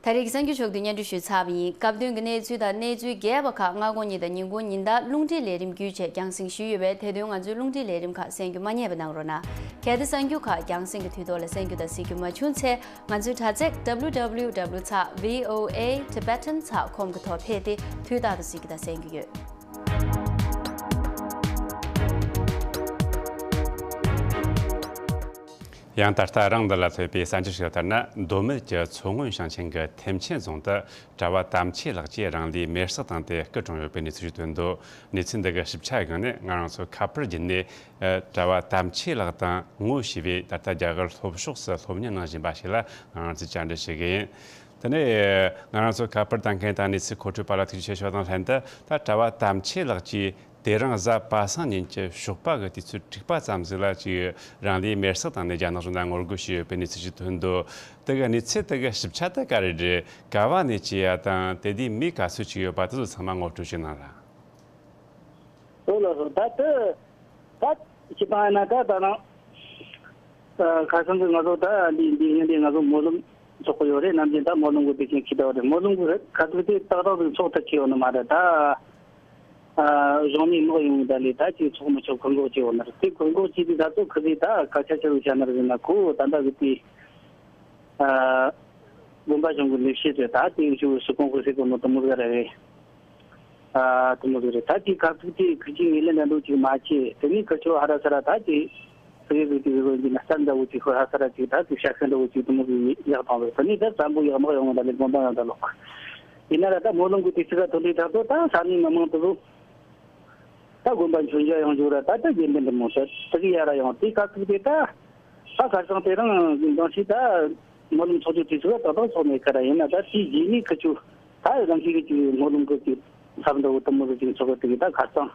ད་རེས་ཀྱི་གསར་འགྱུར་ཕྱོགས་བསྡུས་སྙན་སྒྲོན་ཞུས་ཚར་བ་ཡིན། སྐབས་དོན་གྱི་གནས་ཚུལ་དང་གནས་ཚུལ་རྒྱས་པ་ཁག་སྔ་དགོང་ཉིན་དང་ཉིན་གུང་ཉིན་ལྟར་རླུང་འཕྲིན་ལས་རིམ་བརྒྱུད་བཅས་རྒྱང་སྲིང་ཞུས་ཡོད་པས། དེ་དོན་ང་ཚོའི་རླུང་འཕྲིན་ལས་རིམ་ཁག་གསན་རྒྱུ་མ་བསྙེལ་བ་གནང་རོགས་གནང་། གལ་ཏེ་གསར་འགྱུར་ཁག་རྒྱང་སྲིང་གི་དུས་ཐོག་ལ་གསན་རྒྱུ་དང་གཟིགས་རྒྱུ་མ་བྱུང་ཚེ། ང་ཚོའི་དྲ་ཚིགས་W W W ཚེག་V O A Tibetan ཚེག་ཁོམ་གྱི་ཐོག་ཕེབས་ཏེ་དུས་རྟག་ཏུ་གཟིགས་རྒྱུ་དང་གསན་རྒྱུ་ཡོད། ཡང་ད་ལྟ་རང་འདི་ལ་ཐོས་པའི་གསར་འགྱུར་ཞིག་ལ་ལྟར་ན། མདོ་སྨད་ཀྱི་མཚོ་སྔོན་ཞིང་ཆེན་གྱི་ཐེམ་ཆེན་རྫོང་དུ་གྲྭ་བ་དམ་ཆོས་ལགས་ཀྱིས་རང་ལུས་མེར་སྲེག་བཏང་སྟེ་སྐུ་གྲོངས་ཡོད་པའི་གནས་ཚུལ་ཞིག་ཐོན་འདུག་གནས་ཚུལ་འདི་གི་ཞིབ་ཆ་ཡོང་ནས་ང་རང་ཚོ་ཁ་པར་བརྒྱུད་ནས་གྲྭ་བ་དམ་ཆོས་ལགས་དང་ངོ་ཤེས་པའི་ད་ལྟ་རྒྱ་གར་ལྷོ་ཕྱོགས་སུ་སློབ་གཉེར་གནང་བཞིན་པ་ཞིག་ལ་ང་རང་ཚོས་བཅར་འདྲི་ཞུ་གི་ཡིན། དེ་ནས་ང་རང་ཚོ་ཁ་པར་བཏང་མཁན་དང་གནས་ཚུལ་མཁོ་སྤྲོད་པ་ལ་ཐུགས་རྗེ་ཆེ་ཞུ་བ་དང་ལྷན་དུ། ད་གྲྭ་བ་དམ་ཆོས་ལགས་ཀྱིས་དེ་རིང་གཟའ་པ་སངས་ཉིན་གྱི་ཞོགས་པ་གི་དུས་ཚོད་དྲུག་པ་ཙམ་ཞིག་ལ་ཅིག་རང་ལུས་མེར་སྲེག་བཏང་ནས་རྒྱ་ནག་གཞུང་ལ་ངོ་རྒོལ་བྱས་ཡོད་པའི་གནས་ཚུལ་ཞིག་ཐོན་འདུག་དེ་གི་གནས་ཚུལ་དེ་གི་ཞིབ་ཆ་དེ་ག་རེ་རེད། ག་བ་ནས་སྐྱེས་ཡ་དང་དེ་དུས་མི་ག་ཚོད་ཅིག་ཡོད་པ་དེ་ཚོ་ཚང་མ་ངོ་སྤྲོད་ཅིག་གནང་ར། ཨོ་ལགས་སོ། ད་དེ་ད་སྤྱི་བཏང་ཡིན་ན་ད་ད་རང་ཁ་སང་གི་ང་ཚོ་ད་འདི་འདི་ཡིན་འདི་ང་ཚོ་སྨོན་ལམ་ཚོགས་ཀྱི་ཡོད་རེད། ནམ་རྒྱུན་ད་སྨོན་ལམ་གི་དེ་བཞིན་ཁྱི་ད་བ་རེད། སྨོན་ལམ་གི་རེད། ཁ་ཐུག་དེ་ཏག་ཏག་ཏུ་ཚོགས་ཐུབ་ཀྱི་ཡོད་ནི་མ་རེད། ད་གཞུང་ནས་དམག་ཡོང་ད་ལས་ད་ཅིག་ཚོགས་མི་ཆོག་བཀག་འགོག་བྱས་ཡོད་ནི་རེད། དེ་བཀག་འགོག་བྱས་དུས་ད་ཚོ་ཁི་ཟིག་ད་སྐད་ཆ་ཆེ་རུ་བཤད་ནི་རེད་ཟེར་ན། ཁོ་ད་ལྟ་གི་དེ་དགོན་པ་གཞུང་གི་ལས་བྱེད་ཚོས་ད་དེ་ཞུ་སུ་གོང་ཁུ་སེ་གོ་ནོ་དུ་མུ་ཟ་རེ་རེད། དུ་མུ་ཟ་རེད། ད་དེ་ཁ་ཐུག་དེ་ཁི་ཅིག་ངེས་ལེན་ལ་འགྲོ་ཅིག་མ་བྱེད། དེ་ནས་ཁི་ཆོ་ཧ་ར་ས་ར་ད་དེ་ཟེར་གི་དེ་གི་གི་ན་སྟན་འདྲ་བོ་ཅིག་ཧ་ར་ས་ར་ཅིག་ད་དེ་ཤ་ཤ་འདྲ་བོ་ཅིག་དུ་མུ་ཟ་ཡག་བཏང་རེད། དེ་ནས་ད་བཙན་པོ་ཡག་མག་ཡོང་ད་ལས་དགོན་པ་ཡང་ད་ལོག་ཡིན་ན་ར་ད་སྨོན་ལམ་གི་དུས་ཚིགས་ཀ་ཐོན་དུས་ད་ཚོ་ད་ས་གནས་མི་མང་དུ་ད་དགོན་པ་མཆོད་མཇལ་ཡོང་རྒྱུ་ར་ད་ལྟ་དགེ་འདུན་འདྲ་མོ་ཟེར་དེ་གི་ཡ་ར་ཡོང་དེ་ཁ་ཐུག་དེ་ད་ད་ཁ་སང་དེ་རིང་འདང་ཞིག་ད་སྨོན་ལམ་ཚོགས་རྒྱུ་དུས་ཚོད་ད་ད་ཚོགས་མེད་ཁ་ར། ཡིན་ན་ད་དེའི་རྗེས་ནས་ཁི་ཆུ་ད་རང་ཤེས་ཀྱི་ཅིག་སྨོན་ལམ་གི་ཅིག་ཚབ་འདྲ་བོ་དུ་མོ་ཟིག་ཅིག་ཚོགས་གི་དེ་གི་ད་ཁ་སང་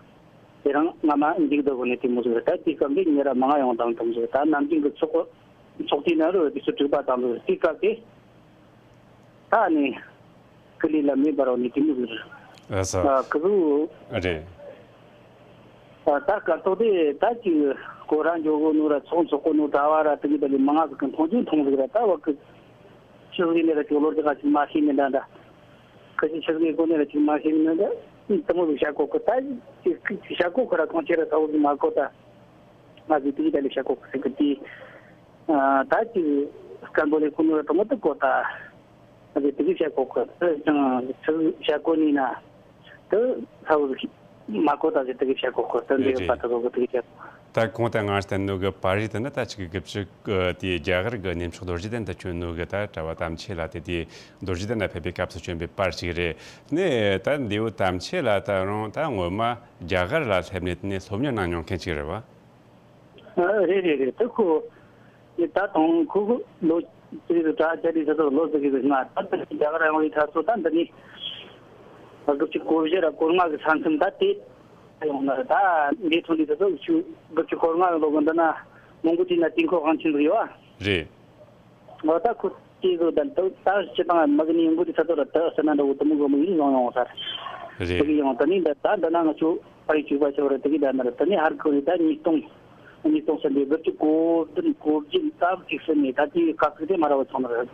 དེ་རིང་སྔ་མ་འཇིག་ལྡོག་གི་ནས་དེ་མོ་ཟིག་ད་དེའི་སྐབས་འདི་ཉེ་ར་མང་ང་ཡོང་དང་དུ་མོ་ཟིག་ད་ནམ་རྒྱུན་གི་ཚོགས་ཚོགས་དུས་ན་རུ་དུས་ཚོད་དྲུག་པ་དང་དུ་དེའི་སྐབས་དེ། ད་ནི་ཀི་ལི་ལ་མེ་འབར་བ་ནི་དེ་མོ་ཟིག་རེད། ཨ་ས། ཨ་ཀི་ལུ། རེད། ཨ་ད་སྐབས་ཐོག་དེ་ད་ཅིག་གོ་ར་འཇོག་གོ་ནོ་ར་ཚོགས་འཚོགས་གོ་ནོ་གྲྭ་བ་ར་དེ་གི་ད་ལི་མང་ང་ཟིག་གི་མཐོང་ཆུང་མཐོང་ཟིག་ར། ད་བ་ཀི་ཆི་ཟིག་ནི་ར་ཅིག་ལོ་ཟིག་ག་ཅིག་མ་ཤེས་ནི་འདྲ་འདྲ། ཀི་ཅིག་ཆི་ཟིག་གོ་ནི་ར་ཅིག་མ་ཤེས་ནི་འདྲ། དེ་མོ་ཟིག་བཤད་གོ་ཀི། ད་ཅིག་ཅིག་བཤད་གོ་ཀི་ར་གང་ཆེ་ར་ད་བོ་ཟིག་མ་གོ་ད། ང་ཟིག་དེ་གི་ད་ལི་བཤད་གོ་ཀི་ཟིག་གི་དེ། ད་ཅིག་སྐམ་པོ་ལས་ཁོ་ནོ་ར་དུ་མོ་དུ་གོ་ད། ཨ་ཙི་དེ་གི་བཤད་གོ་གི་ཨ་ཙང་ཚུར་བཤད་གོ་ནི་ན། དུ་ས་བོ་ཟིག་མ་གོ་ད་ཟེར་དེ་གི་བཤད་གོ་གོ་དུ་འདི་རེད། པ་ད་གོ་གོ་དེ་གི་བཤད་གོ། ད་གོང་དུ་ང་བསྟན་ནོ་གི་པར་རིས་དེ་ནི་ད་ཅིག་གི་སྐབས་ཅིག་གི་དེ་རྒྱ་གར་གི་གནས་མཆོག་རྡོ་རྗེ་གདན་དུ་བྱོན་ནོ་གི་ད་གྲྭ་བ་དམ་ཆོས་ལགས་དེ་དེ་རྡོ་རྗེ་གདན་ལ་ཕེབས་པའི་སྐབས་སུ་བྱོན་པའི་པར་ཅིག་རེད། ནས་ད་འདི་བོ་དམ་ཆོས་ལགས་ད་རུང་ད་སྔོན་མ་རྒྱ་གར་ལ་སླེབས་ནས་དེ་ནས་སློབ་གཉེར་གནང་མྱོང་མཁན་ཅིག་རེད་བ། ཨ། རེད་རེད་རེད། དེ་ཁོ་ད་དང་ཁོ་ཁོ་ལོ་ཅི་རེད། ད་ཅི་རེད་ཟེར་ཏེ་ལོ་ཟེར་གི་ཟེར་ང་ད་ལྟ་རྒྱ་གར་ཡོང་བའི་ཐ་ཚོ་ད་འདི་ནི་དགུ་བཅུ་གོ་བཞི་ར་གོ་ལྔ་གི་ས་མཚམས་ད་དེ་ཡོང་ན་ད་འདི་ཐོན་དུས་ད་ལྟ་དགུ་བཅུ་གོ་ལྔ་ལོ་གི་འདི་ན་མོང་གོ་ཅི་ན་དེང་ཁོ་ཧང་ཆིན་ཟིག་ཡོད་ཨ། རེད། ང་ད་ཁོ་སྐྱེས་བཟོ་དང་དུ་ད་སྤྱི་བཏང་མ་གི་ནི་ཡོང་གི་དུས་ས་ཐོ་ར་དུ་ཟེར་ན་འདྲ་བོ་དུ་མོ་གོ་མོ་ཡིན་བཟང་ཡོང་ས་རེད། དེ་གི་ཡོང་ད་ནི་འདི་ད་འདི་ན་ང་ཚོ་ཕ་ཡི་བཅུ་པ་ཆོ་རེད། དེ་གི་ད་ན་རེད། ད་ནི་ཧར་ཁོ་རེད། ད་ཉིས་སྟོང་ཉིས་སྟོང་ཟེར་འདི་དགུ་བཅུ་གོ་བདུན་གོ་བརྒྱད་ཙམ་ཅིག་ཟེར་ནས་ད་དེའི་སྐབས་སུ་དེ་མ་ར་བ་ཚང་ནི་རེད།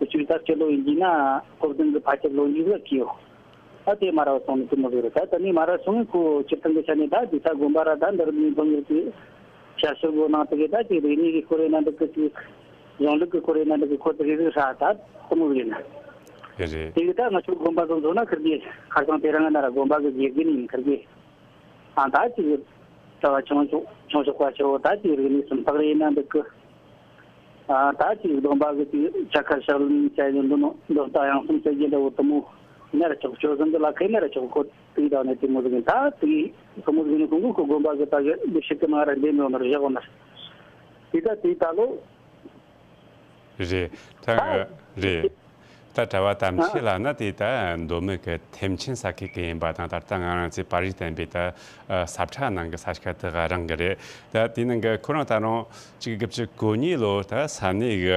དགུ་བཅུ་ད་སྤྱི་ལོ་ཡིན་གྱི་ན་གོ་བདུན་གི་ཕ་ཆེར་ལོ་ཉིས་ལ་སྐྱེས་ཡོད། ད་དེ་མ་ར་བ་སོང་ནི་དེ་མོ་ཟིག་རེད། ད་ད་ནི་མ་ར་སོང་ནི་ཁོ་སྤྱིར་བཏང་གི་ཆ་ནས་ད་དེ་ད་དགོན་པ་ར་ད་འདིར་མི་འབངས་ཡོད་དེ་ཤ་ཤོར་གོ་ནང་དེ་གི་ད་དེ་རིག་གནས་ཀྱི་ཁོར་ཡུག་ན་འདི་གི་དེ་གཞུང་ལུགས་ཀྱི་ཁོར་ཡུག་ན་འདི་གི་ཁོ་དེ་གི་ཟིག་ས་ད་དེ་མོ་ཟིག་ཡིན་ན། རེད་རེད། དེ་གི་ད་ང་ཚོ་དགོན་པ་ཚོ་འཛོམས་ན་ཁིར་གི་ཁ་སང་དེ་རང་ང་ན་ར་དགོན་པ་གི་དགེ་རྒན་ཡིན་ཁིར་གི་ཨ་ད་ཅིག་གྲྭ་བ་ཆུང་ཆུང་ཆུང་ཆུང་པ་ཆེ་བོ་ད་ཅིག་རིག་གནས་སུམ་རྟགས་རེ་ཡིན་ན་འདི་གི་ཨ་ད་ཅིག་སྡོམ་པ་གི་ཅིག་ཆ་ཁ་ཤག་ལུན་བྱ་ཡི་འདུག་ནོ་འདོན་རྟགས་ཡང་སུམ་ཟེར་གྱི་འདྲ་བོ་དུ་མོ་ཡིན་ན་ར་ཆོག་ཆོག་ཟིན་གི་ལ་ཁེ་ན་ར་ཆོག་ཁོ་དེའི་དག་ནས་དེ་མོ་ཟིག་ཡིན། ད་དེའི་དུ་མོ་ཟིག་ཡིན་ཁོང་གི་ཁོ་དགོན་པ་གི་ད་གི་འདི་ཞིག་གི་ནང་ར་འདེམས་ཡོང་ནར་བཞག་ཡོང་ནར་དེ་ད་དེའི་ད་ལོ། རེད། ད་ཨ། རེད། ད་གྲྭ་བ་དམ་ཆོས་ལགས་ནི་དེ་ད་མདོ་སྨད་ཀྱི་ཐེམ་ཆེན་ས་ཁུལ་གྱི་ཡིན་པ་དང་། ད་ལྟ་ང་རང་ཚོས་པར་རིས་བསྟན་པའི་ད་ས་ཁྲ་ནང་གི་ས་ཆ་དེ་ག་རང་གི་རེད། ད་དེ་ནང་གི་ཁོ་རང་ད་རུང་གཅིག་དགུ་བཅུ་གོ་གཉིས་ལོ་ད་ས་གནས་གི་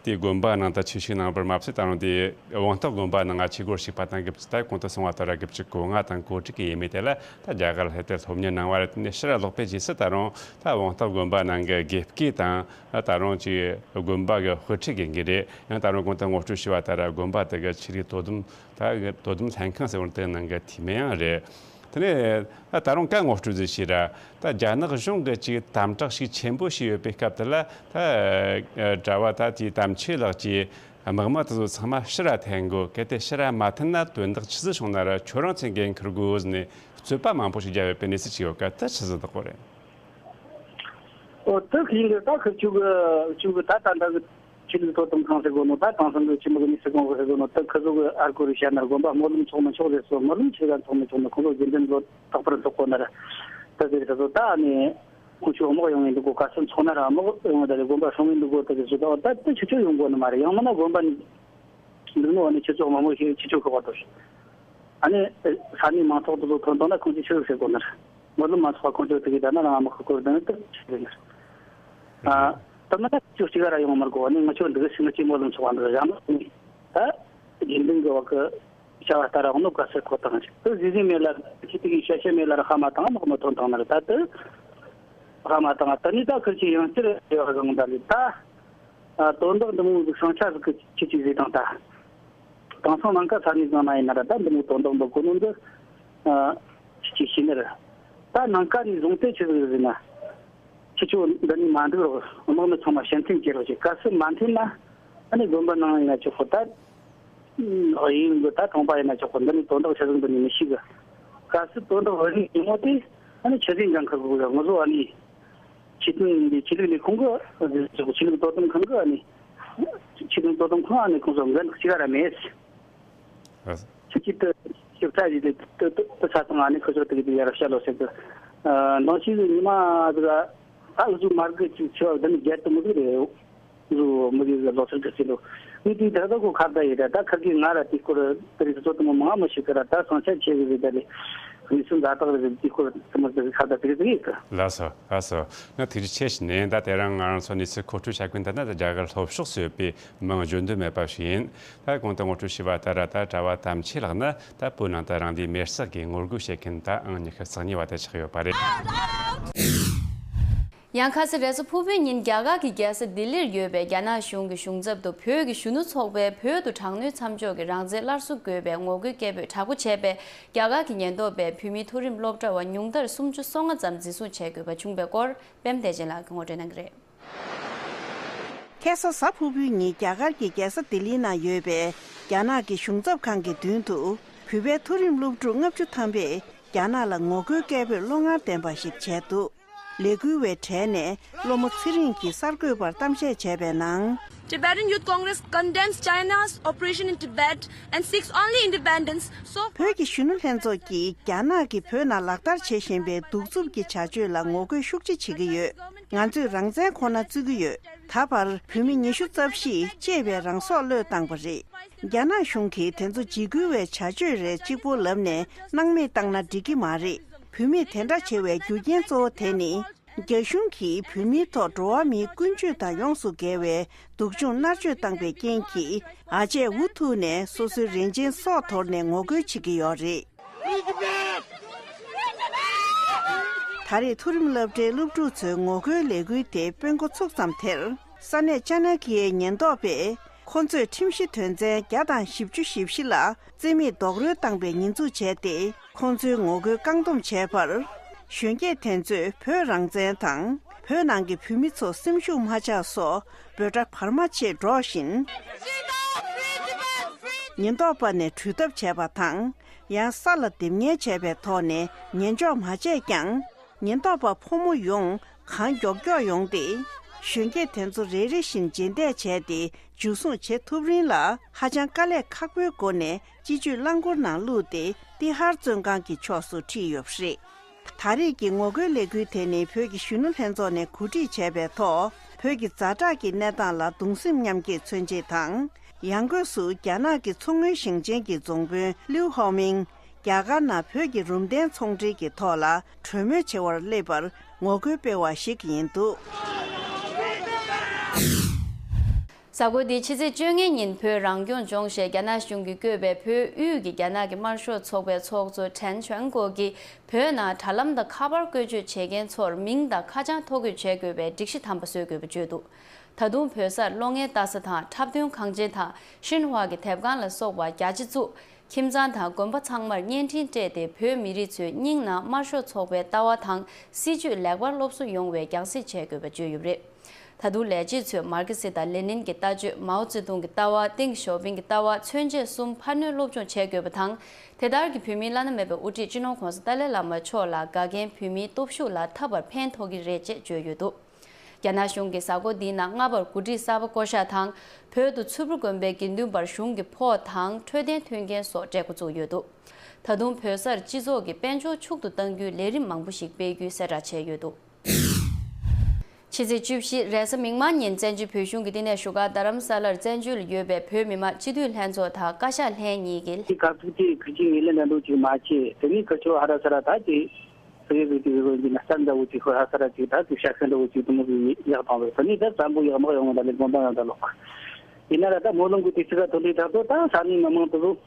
དེ་དགོན་པ་ནང་ད་ཆོས་ཞུགས་གནང་བར་མ་ཟད། ད་རུང་དེ་དབང་རྟགས་དགོན་པ་ནང་ང་ཆོས་སྒོར་ཞུགས་པ་དང་། དགུ་བཅུ་ད་གོང་དུ་སོང་བ་ལྟར་དགུ་བཅུ་གོ་ལྔ་དང་གོ་དྲུག་གི་ཡས་མས་དེ་ལ་ད་རྒྱ་གར་ལ་སླེབས་ཏེ་སློབ་གཉེར་གནང་བ་རེད། དེ་ནས་ཕྱིར་ལོག་པའི་རྗེས་སུ་ད་རུང་ད་དབང་རྟགས་དགོན་པ་ནང་གི་དགེ་བསྐོས་དང་། ད་རུང་ཅིག་དགོན་པ་གི་དཔེ་ཁྲིད་དགེ་རྒན་རེད། ཡང་ད་རུང་གོང་དུ་ངོ་སྤྲོད་ཞུས་པ་ལྟར་དགོན་པ་དེ་གི་ཆོས་ལུགས་དོ་དམ་ད་གི་དོ་དམ་ལྷན་ཁང་ཟེར་བ་དེ་ནང་གི་འཐུས་མི་ཡང་རེད། དེ་ནས་ད་ད་རུང་ག་ངོ་སྤྲོད་ཟིག་བྱས་ར། ད་རྒྱ་ནག་གཞུང་གི་ཅིག་དམ་དྲག་ཤུགས་ཆེན་པོ་བྱས་ཡོད་པའི་སྐབས་དེ་ལ། ད་གྲྭ་བ་ད་ཅིག་དམ་ཆོས་ལགས་ཀྱིས་དམག་མི་དེ་ཚོ་ཚང་མ་ཕྱིར་ར་འཐེན་དགོས། གལ་ཏེ་ཕྱིར་ར་མ་འཐེན་ན་དོན་དག་ཆི་ཟིག་བྱུང་ན་ར་ཁྱོད་རང་ཚོས་འགན་འཁུར་དགོས་ཟེར་ནས་རྩོད་པ་མང་པོ་ཞིག་བརྒྱབ་ཡོད་པའི་གནས་ཚུལ་ཅིག་ཡོད་ཀ། དེ་ཆི་ཟིག་དག་གོ་རེད། ཨོ་དེ་ཁྱིམ་གི་ད་ཁུ་ཆུ་གི་ཆུ་གི་ད་ད་ད་གི་ཆོས་ལུགས་དོ་དམ་ཁང་ཟེར་གོ་ནོ། ད་དེང་སང་གི་ཆི་མོ་གི་མི་སི་ཁོང་གི་ཟེར་གོ་ནོ། ད་ཁུ་ཚོ་གི་ཨར་ཀོ་རི་ཤ་ནར་དགོན་པ་སྨོན་ལམ་ཚོགས་མི་ཆོག་རེད་སོ། སྨོན་ལམ་ཆི་ག་ཚོགས་མི་ཆོག་ནོ། ཁོང་ཚོ་དགེ་འདུན་ཚོ་རྟག་པར་ཚོགས་གོ་ནར་ད་ཟེར་ཁུ་ཚོ་ད་ནི་ཁོང་ཆུ་དམག་ཡོང་ངེ་འདུག་གོ། ག་སོ་ཚོགས་ན་ར་དམག་ཡོང་ངེ་ད་རེ་དགོན་པ་སྲུང་ངེ་འདུག་གོ། ད་ཟེར་ཚོ་ད་ད་ད་ཆུ་ཆུ་ཡོང་གོ་ནི་མ་རེད། ཡང་མིན་ན་དགོན་པ་ནི་འདུག་ནོ། ཨ་ནི་ཆུ་ཚོགས་མང་པོ་ཞིག་ཆུ་ཆུ་ཁུ་བ་དོ། ཨ་ནི་ས་གནས་མང་ཚོགས་དེ་ཚོ་ཐོན་བཏང་ན་ཁོང་ཚོས་ཆི་ཟིག་ཟེར་གོ་ནར། སྨོན་ལམ་མ་ཚོགས་པ་ཁོང་ཚོས་དེ་གི་ད་ན་རང་དམག་གི་སྐོར་དེ་ནི་དེ་ཆི་ཟེར་ནར། ཨ། ད་མིན་ན་ཁྱོད་གཅིག་ར་ཡོང་མར་གོ། ཨ་ནི་ང་ཁྱོད་འདི་གི་ཤི་ང་ཅི་སྨོན་ལམ་ཚོགས་པ་འདི་གི་ཡང་ནི་ད་དགེ་འདུན་གི་བ་གི་བྱ་བ་ལྟ་ར་འོ་ནོ་ག་སེ་ཁོ་དང་ཅི་དེ་ཟི་ཟི་མེ་ལ་ཁྱི་དེ་གི་ཤ་ཤ་མེ་ལ་ར་ཧ་མ་དང་དམག་མི་ཐོན་དང་ནར་ད་དེ་ཧ་མ་དང་ད་ནི་ད་ཁིར་ཆི་ཡང་སྤྱིར་བྱ་བ་བཟང་ད་ལི་ད། ཨ། དོན་དག་འདི་མོ་ཟིག་ཟིང་ཆ་ཟིག་གི་ཁྱི་ཅིག་ཟིག་དང་ད། དེང་སང་ནང་ཁ་ས་ནས་བཟུང་ན་ཡིན་ན་ར་ད་འདི་མོ་དོན་དག་འདི་གོ་ནོ་འདི། ཨ། ཁྱི་ཅིག་ཤི་ནི་རེད། ད་ནང་ཁ་ནས་བཟུང་སྟེ་ཆི་ཟིག་ཟིག་ན། ཁྱི་ཆོ་འདི་ནས་མ་འདུག་རོགས། དམག་མི་ཚང་མ་ཕྱིར་འཐེན་བྱེད་རོགས་བྱེད། གལ་སྲིད་མ་འཐེན་ན། ཨ་ནི་དགོན་པ་ནང་ཡིན་ན་ཆོག་གོ། ད་ཡིན་གི་ད་ཁྲོང་པ་ཡིན་ན་ཆོག་གོ། འདི་ནས་དོན་དག་ཆི་ཟིག་འདི་ནས་མི་ཤེས་གི། གལ་སྲིད་དོན་དག་འོས་རིགས་ཡིན་ནོ་དེ། ཨ་ནི་ཆི་ཟིག་འགན་འཁུར་དགོས་གི། ང་ཚོ་ཨ་ནི། ཆོས་དོན་འདི་ཆོས་ལུགས་ལས་ཁུངས་ཀྱི་ཆོས་ལུགས་དོ་དམ་ཁང་གི་ཨ་ནི་ཆོས་དོན་དོ་དམ་ཁང་ཨ་ནི་ཁོང་ཚོ་འགན་གཅིག་ར་མེད། ཨ། ཆོས་ཀྱི་དུ་ཞིབ་ཕྲ་ཞིག་དེ་དུ་དུ་དུ་ས་དང་ཨ་ནི་ཁོ་ཚོ་དེ་གི་དེ་ཡར་བཤད་ལོ་ཟེར་གི། ཨ། ནང་ཆོས་ཀྱི་ཉི་མ་ཟིག་ཨ་འུ་ཚོ་མ་གི་ཅིག་ཆོས་འདི་ནི་རྒྱལ་དུ་མི་ཟིག་རེད། འུ་ཚོ་མི་གི་ལོ་སར་གི་ཟེར་ལོ། ངས་དེ་ད་ལྟ་ཁོ་ཁ་བརྡ་ཡིན་ད་ད་ཁ་གི་ང་ར་དེ་སྐོར་དེ་རིགས་ཚོ་དུ་མི་མང་མི་ཞིག་གི་ར་ད་སང་ཆ་ཆེ་གི་རེད་ད་ལེ། མི་སུ་འདྲ་དག་རེད་དེ་སྐོར་དུ་མི་དེ་ཁ་བརྡ་དེ་རིགས་ཡིན་གི། ལགས་སོ། ལགས་སོ། ང་ཐུགས་རྗེ་ཆེ་ཞུ་ནས། ད་དེ་རིང་ང་རང་ཚོ་གནས་ཚུལ་མཁོ་སྤྲོད་བྱ་མཁན་དེ་ནི་ད་རྒྱ་གར་ལྷོ་ཕྱོགས་སུ་ཡོད་པའི་མི་མང་བརྗོད་འདོད་མེད་པ་ཞིག་ཡིན། ད་གོང་དུ་ངོ་སྤྲོད་ཞུས་པ་ལྟར་ད་གྲྭ་བ་དམ་ཆོས་ལགས་ནི་ད་བོད་ནང་དུ་རང་སྡེའི་མེར་བསྲེགས་ཀྱི་ངོ་རྒོལ་བྱེད་མཁན་ད་ཨང་ཉི་ཤུ་རྩ་གཉིས་པ་དེ་ཆགས་ཡོད་པ་རེད། ཡང་ཁ་སང་རེས་གཟའ་ཕུར་བུའི་ཉིན་རྒྱ་གར་གྱི་རྒྱལ་ས་ལྡི་ལིར་ཡོད་པའི་རྒྱ་ནག་གཞུང་གི་གཞུང་ཚབ་ཏུ་བོད་ཀྱི་གཞོན་ནུ་ཚོགས་པས་བོད་དུ་དྲག་གནོན་མཚམས་འཇོག་གི་རང་བཙན་སླར་གསོ་དགོས་པའི་ངོ་རྒོལ་སྐད་འབོད་དྲག་པོ་བྱས་པས། རྒྱ་གར་གྱི་ཉེན་རྟོག་པས་བོད་མིའི་མཐོ་རིམ་སློབ་གྲྭ་བ་ཉུང་མཐར་སུམ་ཅུ་སོ་ལྔ་ཙམ་འཛིན་བཟུང་བྱེད་དགོས་པ་བྱུང་བའི་སྐོར། པད་མ་བདེ་ཆེན་ལགས་ཀྱིས་ངོ་སྤྲོད་གནང་གི་རེད། ཁ་སང་གཟའ་ཕུར་བུའི་ཉིན་རྒྱ་གར་གྱི་རྒྱལ་ས་ལྡི་ལིའི་ནང་ཡོད་པའི་རྒྱ་ནག་གི་གཞུང་ཚབ་ཁང་གི་མདུན་དུ། བོད་པའི་མཐོ་རིམ་སློབ་ཕྲུག་ལྔ་བཅུ་ཐམ་པས་རྒྱ་ནག་ལ་ངོ་རྒོལ་སྐད་འབོད་བློ་ངར་ལྡན་པ་ཞིག་བྱས་འདུག་ལས་འགུལ་བའི་གྲས་ནས་སློབ་མ་ཚེ་རིང་གིས་གསར་འགོད་པར་གཏམ་བཤད་བྱས་པའི་ནང་། Tibetan Youth Congress condemns China's operation in Tibet and seeks only independence. So བོད་ཀྱི་གཞོན་ནུ་ལྷན་ཚོགས་ཀྱིས་རྒྱ་ནག་གིས་བོད་ནང་ལག་བསྟར་བྱེད་བཞིན་པའི་གདུག་རྩུབ་ཀྱི་བྱ་སྤྱོད་ལ་ངོ་རྒོལ་ཤུགས་ཆེ་བྱེད་ཀྱི་ཡོད། ང་ཚོས་རང་བཙན་ཁོ་ན་བརྩི་གི་ཡོད། ད་བར་བོད་མི་ཉི་ཤུ་རྩ་བཞིས་གཅེས་པའི་རང་སྲོག་བློས་བཏང་བ་རེད། རྒྱ་ནག་གཞུང་གིས་དེ་ཚོ་འཇིགས་སྐུལ་བའི་བྱ་སྤྱོད་རེད་གཅིག་པོ་ལབ་ནས་སྣང་མེད་བཏང་ན་འགྲིག་གི་མ་རེད། བོད་མིས་དེ་འདྲ་བྱེད་པའི་རྒྱུ་རྐྱེན་གཙོ་བོ་དེ་ནི། རྒྱ་གཞུང་གིས་བོད་མིའི་ཐོག་འགྲོ་བ་མིའི་ཀུན་སྤྱོད་དང་ཡོངས་སུ་འགལ་བའི་སྡུག་སྦྱོང་མནར་གཅོད་བཏང་པའི་རྐྱེན་གྱིས་ཨ་ཅེ་འུ་ཐུག་ནས་སོ་སོའི་རིན་ཆེན་སྲོག་དོར་ནས་ངོ་རྒོལ་བྱེད་ཀྱི་ཡོད་རེད། ད་རེས་མཐོ་རིམ་སློབ་གྲྭའི་སློབ་ཕྲུག་ཚོའི་ངོ་རྒོལ་ལས་འགུལ་དེ་སྤོ་འགོ་ཚུགས་ཙམ་དེར། ས་གནས་ཅ་ན་ཀི་ཡའི་ཉེན་རྟོག་པས་ཁོ་ཚོས་ཁྲིམས་གཞི་དོན་ཚན་བརྒྱ་དང་བཞི་བཅུ་ཞེ་བཞི་ལ་རྩིས་མེད་རྡོག་རོལ་བཏང་པའི་ཉེས་འཛུགས་བྱས་ཏེ། ཁོང་ཚོའི་ངོ་རྒོལ་བཀག་སྡོམ་བྱས་པར། གཞོན་སྐྱེས་དེ་ཚོས་བོད་རང་བཙན་དང་། བོད་ནང་གི་བོད་མི་ཚོ་སེམས་ཤུགས་མ་ཆག་སོགས་འབོད་སྒྲ་བར་མ་ཆད་སྒྲོག་བཞིན། ཉེན་རྟོག་པ་ནས་འཁྲུད་ཐབས་བྱས་པ་དང་། ཡང་ས་ལ་རྡེབ་ཉེས་བྱས་པའི་ཐོག་ནས་ཉེས་འཇོག་མ་བྱས་ཀྱང་། ཉེན་རྟོག་པ་ཕོ་མོ་ཡོངས་གང་མགྱོགས་མགྱོགས་ཡོང་སྟེ། གཞོན་སྐྱེས་དེ་ཚོ་རེ་རེ་བཞིན་རྗེས་འདེད་བྱས་ཏེ་འཇུ་བཟུང་བྱེད་ཐུབ་རིང་ལ་ཧ་ཅང་དཀའ་ལས་ཁག་པོའི་སྒོ་ནས་སྤྱི་སྤྱོད་རླངས་འཁོར་ནང་བླུགས་ཏེ་ཏི་ཧར་བཙོན་ཁང་གི་ཕྱོགས་སུ་ཁྲིད་ཡོད་པ་རེད། ད་རེས་ཀྱི་ངོ་རྒོལ་ལས་འགུལ་དེ་ནི་བོད་ཀྱི་གཞོན་ནུ་ལྷན་ཚོགས་ནས་གོ་སྒྲིག་བྱས་པའི་ཐོག་བོད་ཀྱི་ཛ་དྲག་གི་གནས་སྟངས་ལ་གདུང་སེམས་མཉམ་སྐྱེད་མཚོན་ཆེད་དང་། ཡང་སྒོས་སུ་རྒྱ་ནག་གི་མཚོ་སྔོན་ཞིང་ཆེན་གྱི་རྫོང་དཔོན་ལིའུ་ཧའོ་མིང་རྒྱ་གར་ནང་བོད་ཀྱི་རུམ་གདན་ཚོང་འབྲེལ་གྱི་ཐོག་ལ་གྲོས་མོལ་བྱེད་པར་སླེབས་པར་ངོ་རྒོལ་སྤེལ་བ་ཞིག་ཡིན་འདུག་གཟའ་འཁོར་འདིའི་ཕྱི་ཚེས་བཅོ་ལྔའི་ཉིན་བོད་རང་སྐྱོང་ལྗོངས་ཞེས་རྒྱ་ནག་གཞུང་གིས་བཀོད་པའི་བོད་དབུས་ཀྱི་རྒྱ་ནག་གི་དམར་ཤོག་ཚོགས་པའི་ཚོགས་གཙོ་ཁྲེན་ཆོན་ཀོ་གིས། བོད་ནང་དྲ་ལམ་དང་ཁ་པར་བཀོལ་སྤྱོད་བྱེད་མཁན་ཚོར་མིང་དང་ཁ་བྱང་ཐོ་འགོད་བྱེད་དགོས་པའི་སྒྲིག་གཞི་དམ་པ་བཟོ་དགོས་པ་བརྗོད་འདུག་ད་དུང་བོད་སར་གློག་བརྙན་ལྟ་ས་དང་འཁྲབ་སྟོན་ཁང་ཆེན་དང་ཤིན་ཧྭ་གི་དེབ་ཁང་ལ་སོགས་པ་རྒྱ་ཆེ་བཙུགས། ཁྱིམ་ཚང་དང་དགོན་པ་ཚང་མར་བརྙན་འཕྲིན་སྤྲད་དེ་བོད་མི་རིགས་ཚོའི་སྙིང་ནང་དམར་ཤོག་ཚོགས་པའི་ལྟ་བ་དང་སྲིད་ཇུས་ལེགས་པར་སློབ་གསོ་ཡོང་བའི་རྒྱང་སྲིང་བྱེད་དགོས་པ་བརྗོད་ཡོད་པ་རེད། ད་དུང་ལས་བྱེད་ཚོས་མར་ཁེ་སི་དང་ལེ་ནིན་གྱི་ལྟ་སྤྱོད། མའོ་ཙེ་ཏུང་གི་ལྟ་བ། ཏེང་ཞའོ་ཕིང་གི་ལྟ་བ། མཚོན་བྱེད་གསུམ་འཕར་སྣོན་སློབ་སྦྱོང་བྱེད་དགོས་པ་དང་། དེ་ལྟར་གྱི་བོད་མིའི་བླ་ན་མེད་པའི་དབུ་ཁྲིད་སྤྱི་ནོར་༸གོང་ས་ཏཱ་ལའི་བླ་མ་མཆོག་ལ་དགའ་མཁན་བོད་མིའི་སྟོབས་ཤུགས་ལ་ཐོབ་པར་ཕན་ཐོགས་ཀྱི་རེད་ཅེས་བརྗོད་ཡོད་འདུག་རྒྱ་ནག་གཞུང་གིས་གཟའ་འཁོར་འདིའི་ནང་སྔ་བར་འགོ་ཁྲིད་གསར་པ་བསྐོ་གཞག་དང་། བོད་དུ་མཚུར་ཕུ་དགོན་པའི་དགེ་འདུན་པར་གཞུང་གི་ཕོགས་དང་འཕྲོད་བསྟེན་མཐུན་རྐྱེན་སོགས་སྤྲད་འགོ་བཙུགས་ཡོད་འདུག་ད་དུང་བོད་སར་སྤྱི་ཚོགས་ཀྱི་དཔལ་འབྱོར་ཕྱུག་ཏུ་གཏང་རྒྱུའི་ལས་རིམ་མང་པོ་ཞིག་སྤེལ་རྒྱུའི་གསལ་བསྒྲགས་བྱས་ཡོད་འདུག་ཕྱི་ཚེས་བཅུ་བཞི་རེས་གཟའ་མིག་དམར་ཉིན་བཙན་བྱོལ་བོད་གཞུང་གི་བསྟི་གནས་བཞུགས་སྒར་རྡ་རམ་ས་ལར་བཙན་བྱོལ་ཡོད་པའི་བོད་མི་མང་སྤྱི་འཐུས་ལྷན་ཚོགས་དང་བཀའ་ཤག་ལྷན་གཉིས་ཀྱིས། དེ་ག་ཚོད་དེ་ཁུ་ཆུ་ངེས་ལེན་ལ་འགྲོ་ཅིག་མ་བྱེད། དེ་ནས་ཁུ་ཆུ་ཧ་ར་ས་ར་ད་དེ་ཟེར་གི་ཟེར་གི་ཟེར་གི་ན་ས་འདྲ་བོ་ཅིག་ཧ་ར་ས་ར་ཅིག་ད་དེ་ཤ་ཤ་འདྲ་བོ་ཅིག་དུ་མོ་ཟིག་ཡག་དང་བས་ད་ནི་ད་བཙན་པོ་ཡག་མག་ཡོང་ད་ལས་དགོན་པ་ཡང་ད་ལོག་ཡིན་ན་ར་ད་སྨོན་ལམ་གི་དུས་ཚིགས་ག་ཐོན་དུས་ད་ཚོ་ད་ས་གནས་མི་མང་དུ་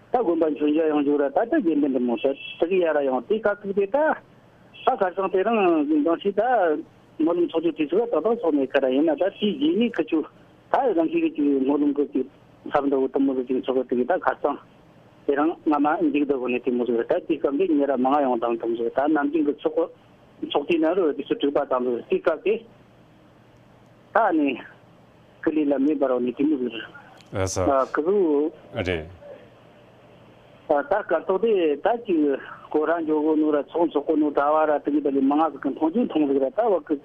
ད་དགོན་པ་མཆོད་མཇལ་ཡོང་རྒྱུ་ར་ད་ལྟ་དགེ་འདུན་འདྲ་མོ་ད་དེ་གི་ཡ་ར་ཡོང་དེ་ཁ་ཐུག་དེ་ད་ད་ཁ་སང་དེ་རིང་འདང་ཞིག་ད་སྨོན་ལམ་ཚོགས་རྒྱུ་དུས་ཚོད་ད་ད་ཚོགས་མེད་ཁ་ར་ཡིན་ན་ད་དེའི་རྗེས་ནས་ཁི་ཆུ་ད་རང་ཤི་གི་ཅིག་སྨོན་ལམ་གི་ཅིག་ཚབ་འདྲ་བོ་དུ་མོ་ཟིག་ཅིག་ཚོགས་གི་དེ་གི་ད་ཁ་སང་དེ་རིང་སྔ་མ་འཇིག་ད་གོ་ནས་དེ་མོ་ཟིག་ད་དེ་སྐབས་འདི་ཉེ་ར་མང་ཡོང་དང་དུ་མོ་ཟིག་ད་ནམ་རྒྱུན་གི་ཚོགས་ཚོགས་དུས་ན་རུ་དུས་ཚོད་དྲུག་པ་དང་དུ་དེ་སྐབས་དེ། ད་ནི་ཀི་ལི་ལ་མེ་འབར་བ་ནི་དེ་མོ་ཟིག་རེད། ཨ་ས། ཨ་ཀི་ཟུ། རེད། ཨ་ད་སྐབས་ཐོག་དེ་ད་ཅིག་སྐོར་ར་འཇོག་གོ་ནོ་ར་ཚོགས་འཚོགས་གོ་ནོ་གྲྭ་བ་ར་དེ་གི་ད་ལི་མང་ང་ཟིག་གི་མཐོང་ཆུང་མཐོང་ཟིག་ར་ད་བ་ཀི་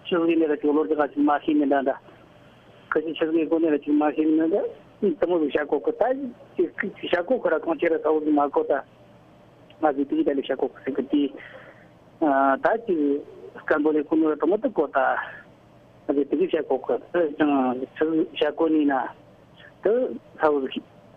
ཆི་ཟིག་ནི་ར་ཅོ་ལོ་ཟིག་ག་ཅིག་མ་ཤེས་ནི་འདྲ་འདྲ། ཁི་ཆི་ཆི་ཟིག་གོ་ནི་ར་ཅིག་མ་ཤེས་ནི་འདྲ་དེ་མོ་ཟིག་བཤད་གོ་ཀི་ད་ཅིག་ཅིག་བཤད་གོ་ཁི་ར་ཁོང་ཁྱེད་ར་ཚ་བོ་ཟིག་མ་གོ་ད་ང་ཟིག་དེ་གི་ད་ལི་བཤད་གོ་ཀི་ཟིག་གི་དེ། ད་ཅིག་སྐམ་པོ་ལས་ཁོ་ནོ་ར་དུ་མོ་དུ་གོ་ད། ཨ་ཅེ་དེ་གི་བཤད་གོ་གི་དེ་ཅང་ཚིག་བཤད་གོ་ནི་ན་དེ་ཚ་བོ་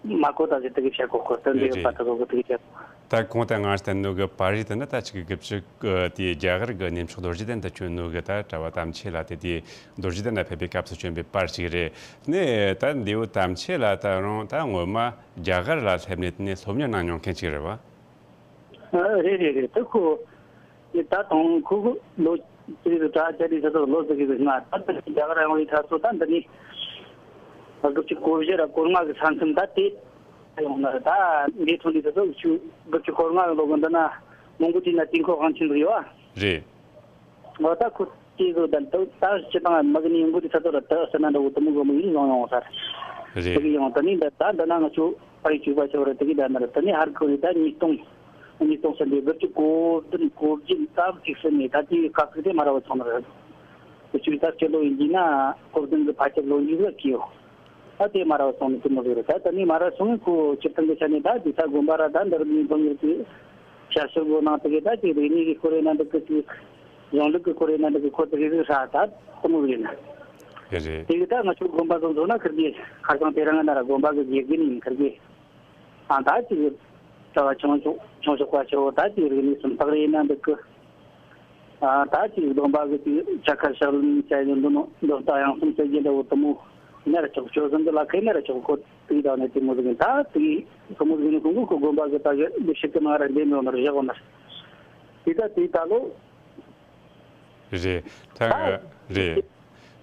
མ་གོ་ད་ཅེ་དེ་གི་བཤད་གོ་གི་དེ་འདི་རེད་པ་རེད། ད་གོ་གི་དེ་གི་བཤད་གོ། ད་གོང་དུ་ང་བསྟན་ནོ་གི་པར་རིས་དེ་ནི་ད་ཅིག་གི་དགུ་བཅུ་གི་དེ་རྒྱ་གར་གི་གནས་མཆོག་རྡོ་རྗེ་གདན་དུ་བྱོན་ནོ་གི་ད་གྲྭ་བ་དམ་ཆོས་ལགས་དེ་དེ་རྡོ་རྗེ་གདན་ལ་ཕེབས་པའི་སྐབས་སུ་བྱོན་པའི་པར་ཅིག་རེད། ནི་ད་འདི་བོ་དམ་ཆོས་ལགས་ད་རུང་ད་སྔོན་མ་རྒྱ་གར་ལ་སླེབས་ནས་དེ་ནས་སློབ་གཉེར་གནང་མྱོང་མཁན་ཅིག་རེད་བ། ཨ་རེད་རེད་རེད། ད་ཁོ་ཡི་ད་དང་ཁོ་ཁོ་ལོ་ཙི་རི་དྲ་ཅ་རི་ས་ཚོ་ལོ་ཙི་གི་ང་ད་ད་རྒྱ་གར་ཡོང་བའི་ད་ཚོ་ད་འདི་ནི་དགུ་བཅུ་གོ་བཞི་ར་གོ་ལྔ་གི་ས་མཚམས་ད་དེ་ཡོང་ན་ད་འདི་ཐོན་དུས་ད་ཚོ་དགུ་བཅུ་གོ་ལྔ་གི་ལོ་གི་འདི་ན་མོང་གོ་ཏི་ན་དུས་འཁོར་གང་ཆེན་འདུག་ཡོད་ཨ། རེད། ང་ད་ཁོ་ཅི་ཟོ་ད་ད་ད་སྤྱི་དང་མ་གི་ནི་ཡོང་གི་དུས་ད་ཚོ་ར་ད་ས་ན་འདྲ་བོ་དུ་མོ་གོ་མོ་ཡིན་ཡོང་ཡོང་ས་རེད། དེ་གི་ཡོང་ད་ནི་ད་ད་འདི་ན་ང་ཚོ། ཨ་རིའི་བྱུས་པ་ཆེ་བ་རེད། དེ་གི་ད་ནར་དེ་ནས་ཧར་ཁོ་རེ་ད་ཉིས་སྟོང་། ཉིས་སྟོང་ཟིན་པའི་དགུ་བཅུ་གོ་བདུན་གོ་བརྒྱད་ཙམ་ཅིག་ཟིན་ནས་ད་དེའི་དཀའ་ཚེགས་དེ་མ་ར་བ་སོང་ནི་རེད། དེ་བྱུས་ད་སྤྱི་ལོ་ཡིན་གྱི་ན་གོ་བདུན་གི་ཕལ་ཆེར་ལོ་མཇུག་ལ་སྐྱེས་ཡོད། ད་དེ་མ་ར་བ་སོང་ནི་དེ་མོ་ཟིག་རེད། ད་དེ་ནས་མ་ར་སོང་ཁོ་སྤྱིར་བཏང་གི་ཆ་ནས་ད་དེ་ད་དགོན་པ་ར་ད་འདིར་མི་འབུམ་ཡོད་དེ་ཤར་ཕྱོགས་སྒོ་ནང་དེ་གི་ད་ཅིག་རིག་གནས་ཀྱི་ཁོར་ཡུག་ན་འདུག་གི་ཅིག་གཞུང་ལུགས་ཀྱི་ཁོར་ཡུག་ན་འདུག་གི་ཁོ་དེ་གི་ཟིག་ཧྲ་ད་དེ་མོ་ཟིག་ཡིན། རེད། དེ་གི་ད་ང་ཚོ་དགོན་པ་ཚོ་འཛོམས་ན་ཁིར་གི་ཁ་སང་དེ་རིང་ང་ན་ར་དགོན་པ་གི་དགེ་རྒན་ཡིན་ཁིར་གི། ཨ་ད་ཅིག་གྲྭ་བ་ཆུང་ཆུང་ཆུང་ཤོག་པ་ཆེ་བོ་ད་ཅིག་རིག་གནས་སུམ་རྟགས་རེ་ཡིན་ན་འདུག་གི། ཨ་ད་ཅིག་སྡོམ་པ་གི་ཅིག་ཆ་ཁ་ཤག་ལིན་བྱ་ཡི་འདུག་ནོ་འདོན་རྟགས་ཡང་གསུམ་ཟེར་གྱི་འདྲ་བོ་དེ་མོ་ཡིན་ན་ར་ཆོག་ཆོས་ཟིན་འདི་ལ་ཁེ་ན་ར་ཆོག་ཁོ་དེ་ད་ནས་དེ་མོ་ཟིག་ཡིན། ད་དེ་དེ་མོ་ཟིག་ནི་ཁོང་གི་ཁོ་དགོན་པ་གི་ད་གི་འདི་ཞིག་གི་ནང་ར་འདེམས་ཡོང་ནར་བཞག་གོ་ནར་དེ་ད་དེ་ད་ལོ། རེད། ད་ད་རེད།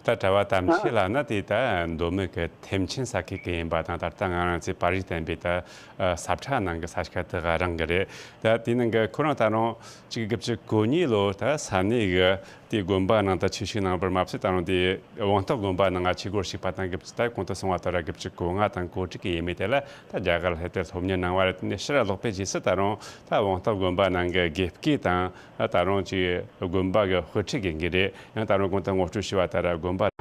ད་གྲྭ་བ་དམ་ཆོས་ལགས་ནི་དེ་ད་མདོ་སྨད་ཀྱི་ཐེམ་ཆེན་ས་ཁུལ་གྱི་ཡིན་པ་དང་། ད་ལྟ་ང་རང་ཚོས་པར་རིས་བསྟན་པའི་ད་ས་ཁྲ་ནང་གི་ས་ཁུལ་དེ་ག་རང་གི་རེད། ད་དེ་ནང་གི་ཁོ་རང་ད་རུང་གཅིག་དགུ་བཅུ་གོ་གཉིས་ལོ་ད་ས་གནས་གི་དེ་དགོན་པ་ནང་ད་ཆོས་ཞུགས་གནང་བར་མ་ཟད། ད་རུང་དེ་དབང་རྟགས་དགོན་པ་ནང་ང་ཆོས་སྒོར་ཞུགས་པ་དང་། དགུ་བཅུ་ད་གོང་དུ་སོང་བ་ལྟར་དགུ་བཅུ་གོ་ལྔ་དང་གོ་དྲུག་གི་ཡས་མས་དེ་ལ་ད་རྒྱ་གར་ལ་ཧེ་དེ་སློབ་གཉེར་གནང་བ་རེད། དེ་ནས་ཕྱིར་ལོག་པའི་རྗེས་སུ་ད་རུང་ད་དབང་རྟགས་དགོན་པ་ནང་གི་དགེ་བསྐོས་དང་། ད་རུང་ཅིག་དགོན་པ་གི་དཔེ་ཁྲིད་ཀྱི་འགན་རེད། ཡང་ད་རུང་གོང་དུ་ངོ་སྤྲོད་ཞུས་པ་ལྟར་དགོན་པ། ལས་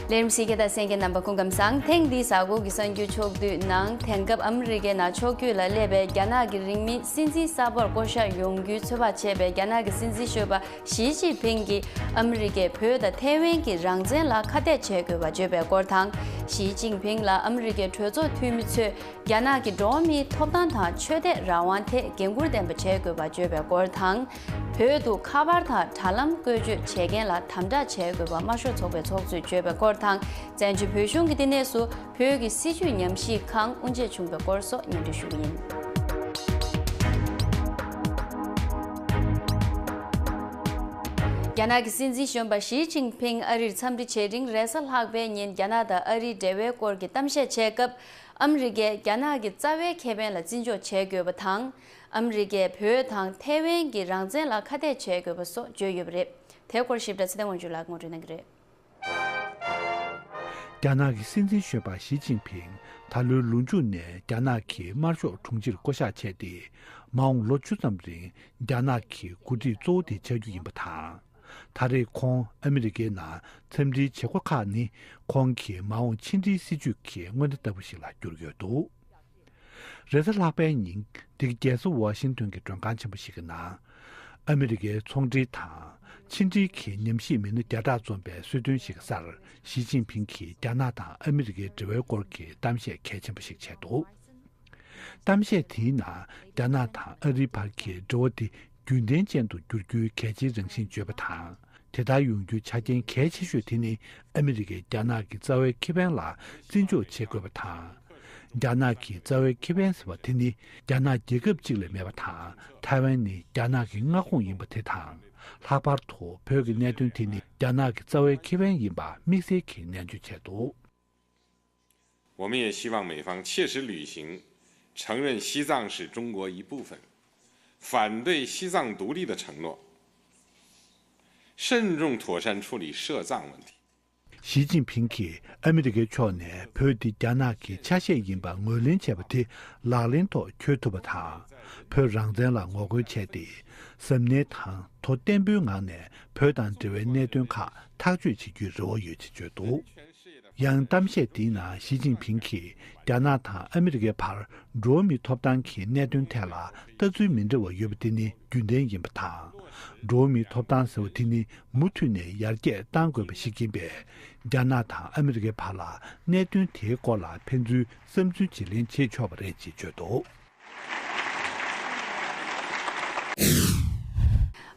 རིམ་གཟིགས་མཁན་དང་གསན་མཁན་རྣམ་པ་སྐུ་ཁམས་བཟང་། ཐེངས་འདིའི་གཟའ་འཁོར་གྱི་གསར་འགྱུར་ཕྱོགས་བསྡུས་ནང་། དེང་སྐབས་ཨ་མི་རི་ཀའི་ནང་ཕྱོགས་བསྐྱོད་ལ་སླེབས་པའི་རྒྱ་ནག་གི་རིང་མིན་སྲིད་འཛིན་གསར་པར་བསྐོ་གཞག་ཡོང་རྒྱུའི་ཚོད་དཔག་བྱས་པའི་རྒྱ་ནག་གི་སྲིད་འཛིན་གཞོན་པ་ཞི་ཅིན་ཕིང་གིས་ཨ་མི་རི་ཀས་བོད་དང་ཐའེ་ཝན་གྱི་རང་བཙན་ལ་ཁ་གཏད་བྱེད་དགོས་པ་བརྗོད་པའི་སྐོར་དང་། ཞི་ཅིན་ཕིང་ལ་ཨ་མི་རི་ཀའི་གྲོས་ཚོགས་འཐུས་མི་ཚོས་རྒྱ་ནག་གི་འགྲོ་བ་མིའི་ཐོབ་ཐང་དང་ཆོས་དད་རང་དབང་ཐད་འགན་འཁུར་ལྡན་པ་བྱེད་དགོས་པ་བརྗོད་པའི་སྐོར་དང་། བོད་དུ་ཁ་པར་དང་དྲ་ལམ་བཀོལ་སྤྱོད་བྱེད་མཁན་ལ་དམ་དྲག་བྱེད་དགོས་པ་དམར་ཤོག་ཚོགས་པའི་ཚོགས་གཙོས་བརྗོད་པའི་སྐོར་དང་། བཙན་བྱོལ་བོད་གཞུང་གི་བསྟི་གནས་སུ་བོད་ཀྱི་སྲིད་བྱུས་ཉམས་ཞིབ་ཁང་དབུ་འབྱེད་བྱུང་བའི་སྐོར་སོགས་སྙན་སྒྲོན་ཞུ་གི་ཡིན། རྒྱ་ནག་གི་སྲིད་འཛིན་གཞོན་པ་ཞི་ཅིན་ཕིང་ཨ་རིར་འཚམས་འདྲི་བྱེད་རིང་། རེས་གཟའ་ལྷག་པའི་ཉིན་རྒྱ་ནག་དང་ཨ་རིའི་འབྲེལ་བའི་སྐོར་གྱི་གཏམ་བཤད་བྱས་སྐབས། ཨ་མི་རི་ཀས་རྒྱ་ནག་གི་རྩ་བའི་ཁེ་ཕན་ལ་བརྩི་འཇོག་བྱེད་དགོས་པ་དང་། ཨ་མི་རི་ཀས་བོད་དང་ཐའེ་ཝན་གྱི་རང་བཙན་ལ་ཁ་གཏད་བྱེད་དགོས་པ་སོགས་བརྗོད་ཡོད་པ་རེད། དེའི་སྐོར་ཞིབ་ཕྲ་ཚེ་བརྟན་དབང་ཕྱུག་ལགས་ངོ་སྤྲོད་གནང་གི་རེད། རྒྱ་ནག་གི་སྲིད་འཛིན་གཞོན་པ་ཞི་ཅིན་ཕིང་ད་ལོའི་ལོ་མཇུག་ནས་རྒྱ་ནག་གི་དམར་ཤོག་དྲུང་ཆེར་བསྐོ་གཞག་བྱས་ཏེ། མ་འོངས་ལོ་བཅུ་ཙམ་རིང་རྒྱ་ནག་གི་འགོ་ཁྲིད་གཙོ་བོ་དེ་ཆགས་རྒྱུ་ཡིན་པ་དང་། ད་རེས་ཁོང་ཨ་མི་རི་ཀའི་ནང་འཚམས་འདྲིའི་བྱེད་སྒོ་ཁག་ནི། ཁོང་གི་མ་འོངས་ཕྱི་འབྲེལ་སྲིད་ཇུས་ཀྱི་སྔོན་བརྡ་ལྟ་བུ་ཞིག་ལ་གྱུར་ཡོད་འདུག་རེས་གཟའ་ལྷག་པའི་ཉིན་འདི་ག་རྒྱལ་ས་ཝ་ཤིང་ཏོན་གྱི་མགྲོན་ཁང་ཆེན་པོ་ཞིག་གི་ནང་། ཨ་མི་རི་ཀའི་ཚོང་འབྲེལ་དང་ཕྱི་འབྲེལ་གྱི་ཉམས་ཞིབ་མི་སྣ་བརྒྱ་ཕྲག་འཛོམས་པའི་གསོལ་སྟོན་ཞིག་གི་སར། ཞི་ཅིན་ཕིང་གིས་རྒྱ་ནག་དང་ཨ་མི་རི་ཀའི་འབྲེལ་བའི་སྐོར་གྱི་གཏམ་བཤད་གལ་ཆེན་པོ་ཞིག་བྱས་འདུག་གཏམ་བཤད་དེའི་ནང་རྒྱ་ནག་དང་ཨ་རིའི་བར་གྱི་འབྲེལ་བ་དེ་རྒྱུན་ལྡན་ཅན་དུ་འགྱུར་རྒྱུའི་གལ་ཆེའི་རང་བཞིན་བརྗོད་པ་དང་། དེ་ལྟར་ཡོང་རྒྱུའི་ཆ་རྐྱེན་གལ་ཆེ་ཤོས་དེ་ནི་ཨ་མི་རི་ཀས་རྒྱ་ནག་གི་རྩ་བའི་ཁེ་ཕན་ལ་བརྩི་འཇོག་བྱེད་དགོས་པ་དང་། རྒྱ་ནག་གི་རྩ་བའི་ཁེ་ཕན་ཟེར་བ་དེ་ནི་རྒྱ་ནག་རྒྱལ་ཁབ་གཅིག་ལས་མེད་པ་དང་། ཐའེ་ཝན་ནི་རྒྱ་ནག་གི་མངའ་ཁོངས་ཡིན་པ་དེ་དང་། ལྷག་པར་དུ་བོད་ཀྱི་གནད་དོན་དེ་ནི་རྒྱ་ནག་གི་རྩ་བའི་ཁེ་ཕན་ཡིན་པ་དམིགས་བསལ་གྱིས་ནན་བརྗོད་བྱས་འདུག我们也希望美方切实履行承认西藏是中国一部分、反对西藏独立的承诺，慎重妥善处理涉藏问题。 ཞི་ཅིན་ཕིང་གིས་ཨ་མི་རི་ཀའི་ཕྱོགས་ནས་བོད་འདི་རྒྱ་ནག་གི་ཆ་ཤས་ཡིན་པ་ངོས་ལེན་བྱས་པ་དེ་ལག་ལེན་ཐོག་འཁྱོལ་ཐུབ་པ་དང་། བོད་རང་བཙན་ལ་ངོ་རྒོལ་བྱས་ཏེ། གཟབ་ནན་དང་དོ་བརྟན་པོའི་ངང་ནས་བོད་དང་འབྲེལ་བའི་གནད་དོན་ཁག་ཐག་གཅོད་བྱེད་རྒྱུའི་རེ་བ་ཡོད་ཅེས་བརྗོད་འདུག་ཡང་གཏམ་བཤད་དེའི་ནང་ཞི་ཅིན་ཕིང་གིས་རྒྱ་ནག་དང་ཨ་མི་རི་ཀའི་བར་འགྲོ་བ་མིའི་ཐོབ་ཐང་གི་གནད་དོན་ཐད་ལ་ལྟ་ཚུལ་མི་འདྲ་བ་ཡོད་པ་དེ་ནི་རྒྱུན་ལྡན་ཡིན་པ་དང་། འགྲོ་བ་མིའི་ཐོབ་ཐང་ཟེར་བ་དེ་ནི་མུ་མཐུད་ནས་ཡར་རྒྱས་གཏང་དགོས་པ་ཞིག་ཡིན་པས། རྒྱ་ནག་དང་ཨ་མི་རི་ཀའི་བར་ལ་གནད་དོན་དེའི་སྐོར་ལ་ཕན་ཚུན་བསམ་ཚུལ་བརྗེ་ལེན་བྱེད་ཆོག་པ་རེད་ཅེས་བརྗོད་འདུག་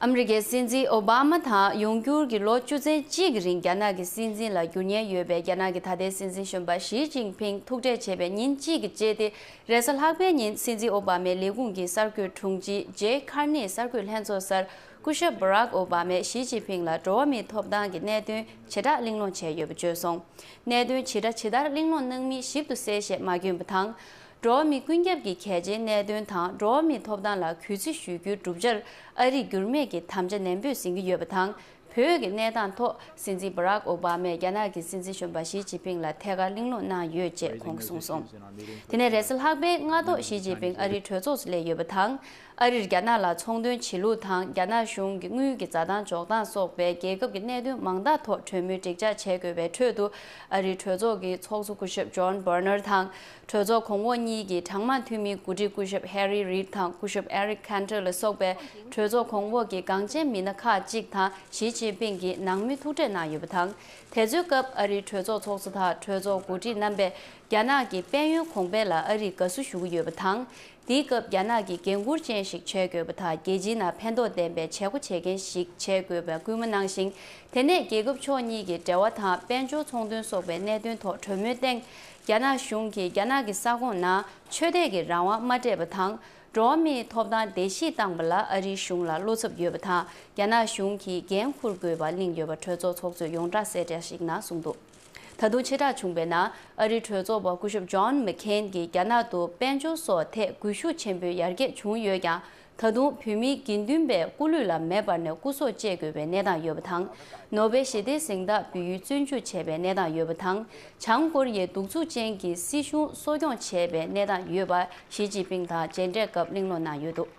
ཨ་མི་རི་ཀའི་སྲིད་འཛིན་ཨོ་བྷ་མ་དང་ཡོང་འགྱུར་གྱི་ལོ་བཅུ་ཚན་གཅིག་གི་རིང་རྒྱ་ནག་གི་སྲིད་འཛིན་ལ་འགྱུར་ཉེན་ཡོད་པའི་རྒྱ་ནག་གི་ད་ལྟའི་སྲིད་འཛིན་གཞོན་པ་ཞི་ཅིན་ཕིང་ཐུག་འཕྲད་བྱས་པའི་ཉིན་གཅིག་གི་རྗེས་ཏེ། རེས་གཟའ་ལྷག་པའི་ཉིན་སྲིད་འཛིན་ཨོ་བྷ་མའི་ལས་ཁུངས་ཀྱི་གསར་འགོད་དྲུང་ཆེ་ཇེ་ཁར་ནི་གསར་འགོད་ལྷན་ཚོགས་སར་སྐུ་ཞབས་བྷ་རག་ཨོ་བྷ་མས་ཞི་ཅིན་ཕིང་ལ་འགྲོ་བ་མིའི་ཐོབ་ཐང་གི་གནད་དོན་ཇེ་དྲག་གླེང་སློང་བྱས་ཡོད་པ་བརྗོད་སོང་། གནད་དོན་ཇི་འདྲ་ཇི་ལྟར་གླེང་སློང་གནང་མིན་ཞིབ་ཏུ་གསལ་བཤད་མ་བསྐྱོན་པ་དང་། འགྲོ་བ་མི་ཀུན་ཁྱབ་ཀྱི་གལ་ཆེའི་གནད་དོན་དང་འགྲོ་བ་མིའི་ཐོབ་ཐང་ལ་གུས་བརྩི་ཞུ་རྒྱུའི་བསྒྲུབ་བྱར་ཨ་རིས་འགྱུར་མེད་ཀྱི་དམ་བཅའ་ནན་པོས་ཟིན་གྱི་ཡོད་པ་དང་ བོད་ཀྱི་གནས་སྟངས་ཐོག་སྲིད་འཛིན་བྷ་རག་ཨོ་བྷ་མས་རྒྱ་ནག་གི་སྲིད་འཛིན་གཞོན་པ་ཞི་ཅིན་ཕིང་ལ་ཐད་ཀར་གླེང་སློང་གནང་ཡོད་ཅེས་ཁོང་གིས་གསུངས་སོང་། དེ་ནས་རེས་གཟའ་ལྷག་པའི་སྔ་ཐོག་ཞི་ཅིན་ཕིང་ཨ་རིའི་གྲོས་ཚོགས་སུ་སླེབས་ཡོད་པ་དང་། ཨ་རིར་རྒྱ་ནག་ལ་ཚོང་དོན་བྱེད་ལུགས་དང་། རྒྱ་ནག་གཞུང་གི་དངུལ་གྱི་འཛའ་ཐང་འཇོག་སྟངས་སོགས་པའི་རྒྱལ་ཁབ་ཀྱི་གནད་དོན་མང་དག་ཐོག་གྲོས་མོལ་འགྲིག་འཇགས་བྱེད་དགོས་པའི་ཁྲོད་དུ། ཨ་རིའི་གྲོས་ཚོགས་ཀྱི་ཚོགས་གཙོ་སྐུ་ཞབས་ཇོན་བྷར་ནར་དང་། གྲོས་ཚོགས་གོང་འོག་གཉིས་ཀྱི་གྲངས་མང་འཐུས་མིའི་འགོ་ཁྲིད་སྐུ་ཞབས་ཧེ་རི་རིད་དང་སྐུ་ཞབས་ཨེ་རིག་ཁན་ཏེར་ལ་སོགས་པའི་གྲོས་ཚོགས་གོང་འོག་གི་འགངས་ཆེན་མི་སྣ་ཁག་ཅིག་དང་ཞི་ཅིན་ཕིང་གིས་ནང་མོལ་ཐུག་འཕྲད་གནང་ཡོད་པ་དང་། དེ་ཚོའི་སྐབས་ཨ་རིའི་གྲོས་ཚོགས་ཚོགས་གཙོ་དང་གྲོས་ཚོགས་འགོ་ཁྲིད་རྣམ་པས་རྒྱ་ནག་གི་དཔལ་ཡོན་གོང་འཕེལ་ལ་ཨ་རིས་དགའ་བསུ་ཞུ་གི་ཡོད་པ་དང་། དེའི་སྐབས་རྒྱ་ནག་གིས་འགན་འཁུར་ཅན་ཞིག་བྱེད་དགོས་པ་དང་། རྒྱལ་སྤྱིའི་ནང་ཕན་ཐོགས་ལྡན་པའི་བྱེད་སྒོ་བྱེད་མཁན་ཞིག་བྱེད་དགོས་པའི་སྐུལ་མ་གནང་ཞིང་། དེ་ནས་རྒྱལ་ཁབ་ཕྱོགས་གཉིས་ཀྱི་འབྲེལ་བ་དང་། དཔལ་འབྱོར་ཚོང་དོན་སོགས་པའི་གནད་དོན་ཐོག་གྲོས་མོལ་སྟེང་། རྒྱ་ནག་གཞུང་གིས་རྒྱ་ནག་གི་ས་ཁོངས་ནང་ཆོས་དད་ཀྱི་རང་དབང་མ་སྤྲད་པ་དང་། འགྲོ་བ་མིའི་ཐོབ་ཐང་བརྡལ་བཤིག་བཏང་བ་ལ་ཨ་རིའི་གཞུང་ལ་བློ་འཚབ་ཡོད་པ་དང་། རྒྱ་ནག་གཞུང་གིས་འགན་འཁུར་དགོས་པ་གླེང་ཡོད་པ་གྲོས་ཚོགས་ཚོགས་གཙོས་ཡོངས་གྲགས་གསལ་བསྒྲགས་ཤིག་ནང་གསུངས་འདུག། ད་དུང་ཕྱིར་བསྒྲགས་བྱུང་བའི་ནང་། ཨ་རིའི་གྲོས་ཚོགས་པ་སྐུ་ཞབས་ཇོན་མེག་ཁེན་གྱིས་རྒྱ་ནག་ཏུ་དཔལ་འབྱོར་སོགས་ཐད་སྒུལ་ཤུགས་ཆེན་པོའི་ཡར་རྒྱས་བྱུང་ཡོད་ཀྱང་། ད་དུང་བོད་མིའི་དགེ་འདུན་པས་སྐུ་ལུས་ལ་མེ་འབར་ནས་སྐུ་སྲོག་བཅད་དགོས་པའི་གནས་སྟངས་ཡོད་པ་དང་། ནོ་བེལ་ཞི་བདེའི་གཟེངས་རྟགས་འབུལ་ཡུལ་བཙོན་འཇུག་བྱས་པའི་གནས་སྟངས་ཡོད་པ་དང་། བྱང་ཀོ་རི་ཡའི་གདུག་རྩུབ་ཅན་གྱི་སྲིད་གཞུང་གསོ་སྐྱོང་བྱས་པའི་གནས་སྟངས་ཡོད་པ་ཞི་ཅིན་ཕིང་དང་མཇལ་འཕྲད་སྐབས་གླེང་སློང་གནང་ཡོད་འདུག།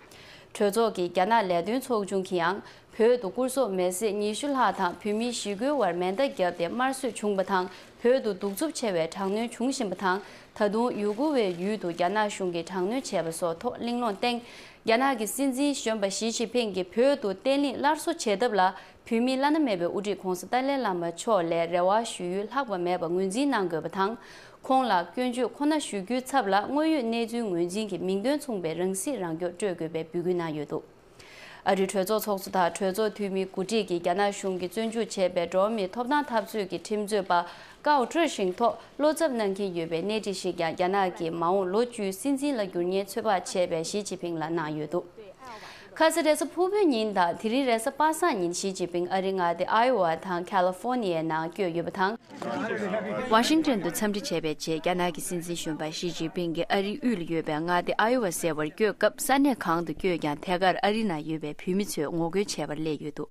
གྲོས་ཚོགས་ཀྱི་རྒྱ་ནག་ལས་དོན་ཚོགས་ཆུང་གིས་ཡང་། བོད་དུ་སྐུ་སྲོག་མེར་སྲེག་ཉི་ཤུ་ལྷག་དང་བོད་མི་ཞི་རྒོལ་བར་མེ་མདའ་བརྒྱབ་སྟེ་དམར་གསོད་བྱུང་བ་དང་། བོད་དུ་གདུག་རྩུབ་ཆེ་བའི་དྲག་གནོན་བྱུང་བཞིན་པ་དང་། ད་དུང་ཡུ་གུར་བའི་ཡུལ་དུ་རྒྱ་ནག་གཞུང་གིས་དྲག་གནོན་བྱས་པ་སོགས་ཐོག་གླེང་སློང་སྟེང་། རྒྱ་ནག་གི་སྲིད་འཛིན་གཞོན་པ་ཞི་ཅིན་ཕིང་གིས་བོད་དུ་བརྟན་ལྷིང་སླར་གསོ་བྱེད་ཐབས་ལ། བོད་མིའི་བླ་ན་མེད་པའི་དབུ་ཁྲིད་༸གོང་ས་ཏཱ་ལའི་བླ་མ་མཆོག་ལས་རེ་བ་ཞུ་ཡུལ་ལྷག་པ་མེད་པ་ངོས་འཛིན་གནང་དགོས་པ་དང་། ཁོང་ལ་སྐྱོན་བརྗོད་ཁོ་ན་ཞུ་རྒྱུའི་ཚབ་ལ་དངོས་ཡོད་གནས་ཚུལ་ངོས་འཛིན་གྱི་མིང་དོན་མཚུངས་པའི་རང་སྲིད་རང་སྐྱོང་སྤྲོད་དགོས་པའི་འབོད་སྐུལ་གནང་ཡོད་འདུག། ཨ་རིའི་གྲོས་ཚོགས་ཚོགས་གཙོ་དང་གྲོས་ཚོགས་འཐུས་མིའི་འགོ་ཁྲིད་ཀྱིས་རྒྱ་ནག་གཞུང་གིས་བཙོན་འཇུག་བྱས་པའི་འགྲོ་བ་མིའི་ཐོབ་ཐང་འཐབ་རྩོད་ཀྱི་ཁྲིམས་རྩོད་པ་ཀའོ་ཀྲི་ཞིང་ཐོག་བློ་འཚབ་གནང་གིན་ཡོད་པའི་སྣེ་ཁྲིད་ཞིག་ཀྱང་རྒྱ་ནག་གིས་མ་འོངས་ལོ་བཅུའི་སྲིད་འཛིན་ལ་འགྱུར་ཉེན་ཚོད་དཔག་བྱས་པའི་ཞི་ཅིན་ཕིང་ལ་གནང་ཡོད་འདུག། ཁ་ས་རེས་གཟའ་ཕུར་བུའི་ཉིན་དང་དེ་རིང་རེས་གཟའ་པ་སངས་ཉིན་ཞི་ཅིན་ཕིང་ཨ་རིའི་མངའ་སྡེ་ཨའི་ཝ་དང་ཁ་ལི་ཧྥོར་ནི་ཡའི་ནང་བསྐྱོད་ཡོད་པ་དང་། ཝ་ཤིང་ཏོན་དུ་འཚམས་འདྲི་བྱས་པའི་རྗེས་རྒྱ་ནག་གི་སྲིད་འཛིན་གཞོན་པ་ཞི་ཅིན་ཕིང་གིས་ཨ་རིའི་དབུས་ལ་ཡོད་པའི་མངའ་སྡེ་ཨའི་ཝ་ཟེར་བར་བསྐྱོད་སྐབས་ས་གནས་གང་དུ་བསྐྱོད་ཀྱང་ཐད་ཀར་ཨ་རིའི་ནང་ཡོད་པའི་བོད་མི་ཚོས་ངོ་རྒོལ་བྱས་པར་སླེབས་ཡོད་འདུག།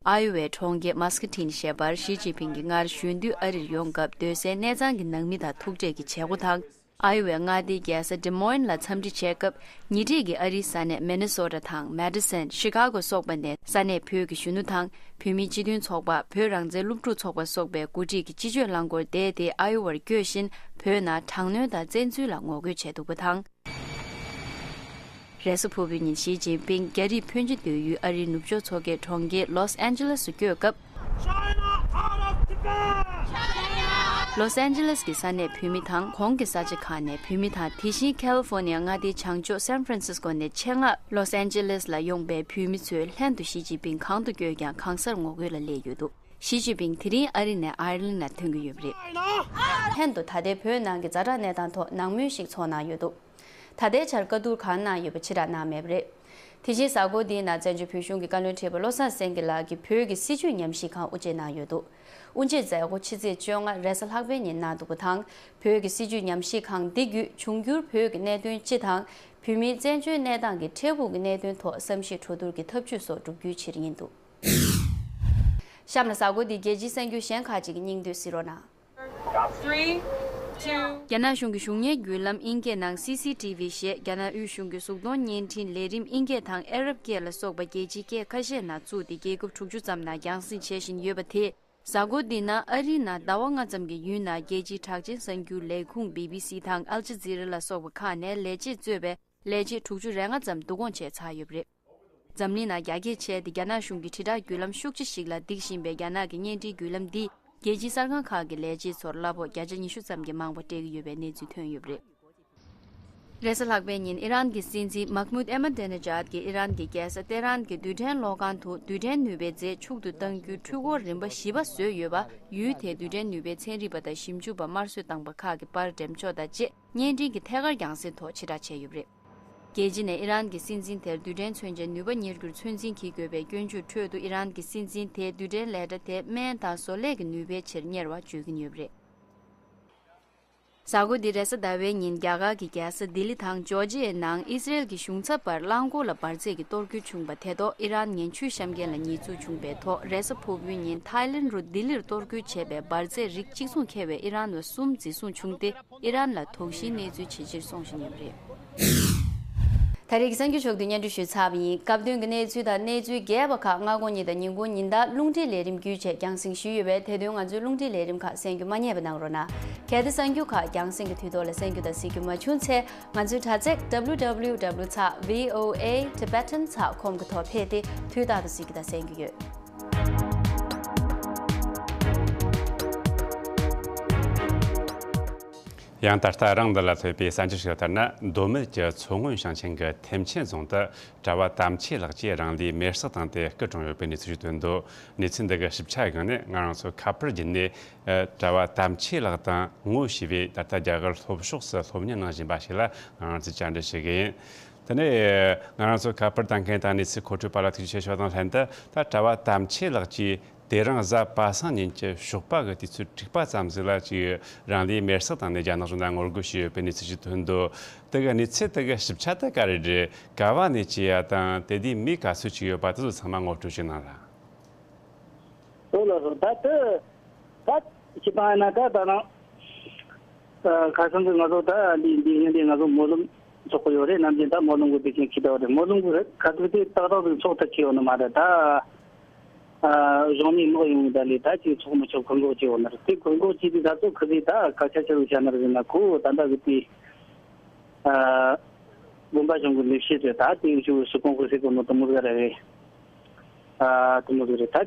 ཨའི་ཝའི་གྲོང་ཁྱེར་མཱ་སི་ཁ་ཊིན་ཞེས་པར་ཞི་ཅིན་ཕིང་གིས་སྔར་གཞོན་དུས་ཨ་རིར་ཡོང་སྐབས་སྡོད་སའི་གནས་ཚང་གི་ནང་མི་དང་ཐུག་འཕྲད་ཀྱི་བྱེད་སྒོ་དང་། ཨའི་ཝའི་མངའ་སྡེའི་རྒྱལ་ས་ཌི་མོན་ལ་འཚམས་འདྲི་བྱས་སྐབས། ཉེ་འཁྲིས་ཀྱི་ཨ་རིའི་ས་གནས་མི་ནི་སོ་ཊ་དང་མེ་ཌི་སན། ཤི་ཀ་གོ་སོགས་པ་ནས་ས་གནས་བོད་ཀྱི་གཞོན་ནུ་དང་། བོད་མིའི་སྤྱི་མཐུན་ཚོགས་པ། བོད་རང་བཙན་སློབ་ཕྲུག་ཚོགས་པ་སོགས་པའི་འགོ་ཁྲིད་ཀྱི་སྤྱི་སྤྱོད་རླངས་འཁོར་བསྡད་དེ་ཨའི་ཝར་བསྐྱོད་བཞིན། བོད་ནང་དྲག་གནོན་དང་བཙན་འཛུལ་ལ་ངོ་རྒོལ་བྱས་འདུག་པ་དང་། རེས་གཟའ་ཕུར་བུའི་ཉིན་ཞི་ཅིན་ཕིང་རྒྱ་རིགས་ཕོན་ཆེ་སྡོད་ཡུལ་ཨ་རིའི་ནུབ་ཕྱོགས་མཚོ་ཁའི་གྲོང་ཁྱེར་ལོས་ཨན་ཇེ་ལེས་སུ་བསྐྱོད་སྐབས། China out of Tibet! ལོས་ཨན་ཇེ་ལེས་ཀྱི་ས་གནས་བོད་མི་དང་གོང་གི་ས་ཆ་ཁག་ནས་བོད་མི་དང་། དེ་བཞིན་ཁ་ལི་ཧྥོར་ནི་ཡ་མངའ་སྡེའི་བྱང་ཕྱོགས་སན་ཧྥ་རན་སིས་ཀོ་ནས་ཆེད་མངགས་ལོས་ཨན་ཇེ་ལེས་ལ་ཡོང་པའི་བོད་མི་ཚོས་ལྷན་དུ་ཞི་ཅིན་ཕིང་གང་དུ་བསྐྱོད་ཀྱང་གང་སར་ངོ་རྒོལ་ལ་སླེབས་ཡོད་འདུག། ཞི་ཅིན་ཕིང་དེ་རིང་ཨ་རི་ནས་ཨའི་ལན་ལ་ཐོན་གྱི་ཡོད་པ་རེད། ལྷན་དུ་ད་ལྟའི་བོད་ནང་གི་ཛ་དྲག་གནས་སྟངས་ཐོག་ནང་མོལ་ཞིག་ཚོགས་གནང་ཡོད་འདུག། ད་ལྟའི་ཆར་བཀའ་བསྡུར་གང་གནང་ཡོད་པ་ཕྱི་བསྒྲགས་གནང་མེད་པ་རེད། དེ་བཞིན་གཟའ་འཁོར་འདིའི་ནང་བཙན་བྱོལ་བོད་གཞུང་གི་བཀའ་བློན་ཁྲི་པ་བློ་བཟང་སེང་གེ་ལགས་ཀྱིས་བོད་ཀྱི་སྲིད་བྱུས་ཉམས་ཞིབ་ཁང་དབུ་འབྱེད་གནང་ཡོད་འདུག། དབུ་འབྱེད་མཛད་སྒོ་ཕྱི་ཚེས་བཅོ་ལྔ་རེས་གཟའ་ལྷག་པའི་ཉིན་གནང་འདུག་པ་དང་། བོད་ཀྱི་སྲིད་བྱུས་ཉམས་ཞིབ་ཁང་འདི་བརྒྱུད་འབྱུང་འགྱུར་བོད་ཀྱི་གནད་དོན་སྤྱི་དང་། བོད་མིའི་བཙན་བྱོལ་གནས་སྟངས་ཀྱི་འཕྲལ་ཕུགས་ཀྱི་གནད་དོན་ཐོག་བསམ་གཞིག་གྲོས་བསྡུར་གྱི་ཐབས་ཇུས་སོགས་བསྒྲུབ་རྒྱུའི་ཕྱིར་ཡིན་འདུག། གཤམ་ལ་གཟའ་འཁོར་འདིའི་རྒྱལ་སྤྱིའི་གསར་འགྱུར་གཞན་ཁག་ཅིག་གི་སྙིང་བསྡུས་གཟིགས་རོགས་གནང་། Three, two. རྒྱ་ནག་གཞུང་གི་གཞུང་གཉེར་བརྒྱུད་ལམ་དབྱིན་སྐད་ནང་སི་སི་ཊི་ཝི་ཞེས་རྒྱ་ནག་དབུས་གཞུང་གི་གཟུགས་མཐོང་བརྙན་འཕྲིན་ལས་རིམ་དབྱིན་སྐད་དང་ཨ་རབ་སྐད་ལ་སོགས་པ་རྒྱལ་སྤྱིའི་སྐད་ཁ་ཤས་ནང་བཙུགས་ཏེ་རྒྱལ་ཁབ་དྲུག་ཅུ་ཙམ་ནང་རྒྱང་སྲིང་བྱེད་བཞིན་ཡོད་པ་དེས། གཟའ་འཁོར་འདི་ནང་ཨ་རིའི་ནང་ཟླ་བ་ལྔ་ཙམ་གྱི་ཡུན་ནང་རྒྱལ་སྤྱིའི་གྲགས་ཅན་གསར་འགྱུར་ལས་ཁུངས་བི་བི་སི་དང་ཨལ་ཇི་ཛི་ར་ལ་སོགས་པ་ཁག་ནས་ལས་བྱེད་གཙོས་པའི་ལས་བྱེད་དྲུག་ཅུ་རེ་ལྔ་ཙམ་བསྡུ་སྐོང་བྱས་ཚར་ཡོད་པ་རེད། འཛམ་གླིང་ནང་རྒྱ་སྐད་བྱས་ཏེ་རྒྱ་ནག་གཞུང་གི་དྲིལ་བསྒྲགས་བརྒྱུད་ལམ་ཤུགས་ཆེ་ཞིག་ལ་འདེགས་བཞིན་པའི་རྒྱ་ནག་གི་བརྙན་འཕྲིན་བརྒྱུད་ལམ་འདིས་རྒྱལ་སྤྱིའི་གསར་ཁང་ཁག་གི་ལས་བྱེད་ཚོར་གླ་ཕོགས་བརྒྱ་ཆ་ཉི་ཤུ་ཙམ་གྱི་མང་བ་སྤྲད་ཀྱི་ཡོད་པའི་གནས་ཚུལ་ཐོན་ཡོད་པ་རེད། རེས་གཟའ་ལྷག་པའི་ཉིན་ཨི་རན་གྱི་སྲིད་འཛིན་མཱ་ཧ་མུད་ཨེ་མ་ཏེ་ནེ་ཇཱད་ཀྱིས་ཨི་རན་གྱི་རྒྱལ་ས་ཏེ་རན་གྱི་རྡུལ་ཕྲན་གློག་ཁང་དུ་རྡུལ་ཕྲན་ནུས་པའི་རྫས་ཕྱུག་ཏུ་གཏང་རྒྱུའི་འཕྲུལ་འཁོར་རིམ་པ་བཞི་པ་བཟོས་ཡོད་པ། ཡུལ་དེའི་རྡུལ་ཕྲན་ནུས་པའི་ཚན་རིག་པ་དང་ཞིབ་འཇུག་པ་དམར་གསོད་བཏང་པ་ཁག་གི་པར་འགྲེམས་ཕྱོགས་དང་བཅས་བརྙན་འཕྲིན་གྱི་ཐད་ཀར་རྒྱང་སྲིང་ཐོག་ཕྱིར་བསྒྲགས་བྱས་ཡོད་པ་རེད། རྒྱལ་སྤྱི་ནས་ཨི་རན་གྱི་སྲིད་འཛིན་དེར་རྡུལ་ཕྲན་མཚོན་ཆའི་ནུས་པ་གཉེར་རྒྱུར་ཚོད་འཛིན་བགྱིད་དགོས་པའི་སྐྱོན་བརྗོད་ཁྲོད་དུ། ཨི་རན་གྱི་སྲིད་འཛིན་དེས་རྡུལ་ཕྲན་ལས་གྲྭ་དེ་སྨན་དང་བཟོ་ལས་ཀྱི་ནུས་པའི་ཕྱིར་གཉེར་བ་བརྗོད་ཀྱིན་ཡོད་པ་རེད། གཟའ་འཁོར་འདི་རེས་གཟའ་ཟླ་བའི་ཉིན་རྒྱ་གར་གྱི་རྒྱལ་ས་ལྡི་ལི་དང་ཇོར་ཇི་ཡའི་ནང་ཨི་སི་རེལ་གྱི་གཞུང་ཚབ་བར་རླངས་འཁོར་ལ་འབར་རྫས་ཀྱི་གཏོར་སྐྱོན་བྱུང་བ་དེ་ཐོག་ཨི་རན་ངན་ཇུས་བཤམས་མཁན་ལ་ཉེས་འཛུགས་བྱུང་བའི་ཐོག་རེས་གཟའ་ཕུར་བུའི་ཉིན་ཐའི་ལེན་རུ་ལྡི་ལིར་གཏོར་རྒོལ་བྱས་པའི་འབར་རྫས་རིགས་གཅིག་མཚུངས་འཁྱེར་བའི་ཨི་རན་བ་གསུམ་འཛིན་བཟུང་བྱུང་སྟེ། ཨི་རན་ལ་དོགས་གཞིའི་གནས་ཚུལ་ཇེ་ཆེར་སོང་བཞིན་ཡོད་པ་རེད། ད་རེས་ཀྱི་གསར་འགྱུར་ཕྱོགས་བསྡུས་སྙན་སྒྲོན་ཞུས་ཚར་བ་ཡིན། སྐབས་དོན་གྱི་གནས་ཚུལ་དང་གནས་ཚུལ་རྒྱས་པ་ཁག་སྔ་དགོང་ཉིན་དང་ཉིན་གུང་ཉིན་ལྟར་རླུང་འཕྲིན་ལས་རིམ་བརྒྱུད་བཅས་རྒྱང་སྲིང་ཞུས་ཡོད་པས། དེ་དོན་ང་ཚོའི་རླུང་འཕྲིན་ལས་རིམ་ཁག་གསན་རྒྱུ་མ་བསྙེལ་བ་གནང་རོགས་གནང་། གལ་ཏེ་གསར་འགྱུར་ཁག་རྒྱང་སྲིང་གི་དུས་ཐོག་ལ་གསན་རྒྱུ་དང་གཟིགས་རྒྱུ་མ་བྱུང་ཚེ། ང་ཚོའི་དྲ་ཚིགས་W W W ཚེག་V O A Tibetan ཚེག་ཁོམ་གྱི་ཐོག་ཕེབས་ཏེ་དུས་རྟག་ཏུ་གཟིགས་རྒྱུ་དང་གསན་རྒྱུ་ཡོད། ཡང་ད་ལྟ་རང་འདི་ལ་ཐོས་པའི་གསར་འགྱུར་ཞིག་ལྟར་ན། མདོ་སྨད་ཀྱི་མཚོ་སྔོན་ཞིང་ཆེན་གྱི་ཐེམ་ཆེན་རྫོང་དུ་གྲྭ་བ་དམ་ཆོས་ལགས་ཀྱིས་རང་ལུས་མེར་སྲེག་བཏང་སྟེ་སྐུ་གྲོངས་ཡོད་པའི་གནས་ཚུལ་ཞིག་ཐོན་འདུག། གནས་ཚུལ་འདི་གི་ཞིབ་ཆ་ཡི་སྒང་ནས་ང་རང་ཚོ་ཁ་པར་བརྒྱུད་ནས། ཨ། གྲྭ་བ་དམ་ཆོས་ལགས་དང་ངོ་ཤེས་པའི་ད་ལྟ་རྒྱ་གར་ལྷོ་ཕྱོགས་སུ་སློབ་གཉེར་གནང་བཞིན་པ་ཞིག་ལ་ང་རང་ཚོས་བཅར་འདྲི་ཞུ་གི་ཡིན། དེ་ནས་ང་རང་ཚོ་ཁ་པར་བཏང་མཁན་དང་གནས་ཚུལ་མཁོ་སྤྲོད་པ་ལ་ཐུགས་རྗེ་ཆེ་ཞུ་བ་དང་ལྷན་དུ། ད་གྲྭ་བ་དམ་ཆོས་ལགས་ཀྱིས་དེ་རིང་གཟའ་པ་སངས་ཉིན་གྱི་ཞོགས་པ་གི་དུས་ཚོད་དྲུག་པ་ཙམ་ཞིག་ལ་ཅིག་རང་ལུས་མེར་སྲེག་བཏང་ནས་རྒྱ་ནག་གཞུང་ལ་ངོ་རྒོལ་བྱས་ཡོད་པའི་གནས་ཚུལ་ཞིག་ཐོན་འདུག། དེ་གི་གནས་ཚུལ་དེ་གི་ཞིབ་ཆ་དེ་ག་རེ་རེད། ག་བ་ནས་སྐྱེས་ཡ་དང་དེ་དུས་མི་ག་ཚོད་ཅིག་ཡོད་པ་དེ་ཚོ་ཚང་མ་ངོ་སྤྲོད་ཅིག་གནང་ར། ཨོ་ལགས་སོ། ད་དེ་ད་སྤྱིར་བཏང་ཡིན་ན་ད་ད་ནང་ཁ་སང་གི་ང་ཚོ་ད་འདི་འདི་ཉིན་འདི་ང་ཚོ་སྨོན་ལམ་ཚོགས་ཀྱི་ཡོད་རེད། ནམ་རྒྱུན་ད་སྨོན་ལམ་གྱི་དུས་ཆེན་ཁྱེད་ད་བ་རེད། སྨོན་ལམ་གྱི་ཁ་ཐུག་དེ་ཏག་ཏག་ཏུ་ཚོགས་ཐུབ་ཀྱི་ཡོད་ནི་མ་རེད། ད་གཞུང་ནས་དམག་ཡོང་ད་ལས་ད་ཅིག་ཚོགས་མི་ཆོག་སྐུལ་འགོག་བྱས་ཡོད་ནི་རེད། དེ་སྐུལ་འགོག་བྱས་དུས་ད་ཚོ་ཁི་ཟིག་ད་སྐད་ཆ་ཆེ་རུ་བྱ་ནི་རེད་ན་ཁོ་ད་ལྟ་གི་དེ། ཨ། དགོན་པ་གཞུང་གི་ལས་བྱེད་རེད། ད་དེ་ཡོད་ཤོས་སུ་གོང་གི་སྲིད་གོ་ནོ་དུ་མོ་ཟིག་རེད། ཨ། དུ་མོ་ཟིག་རེད། ད་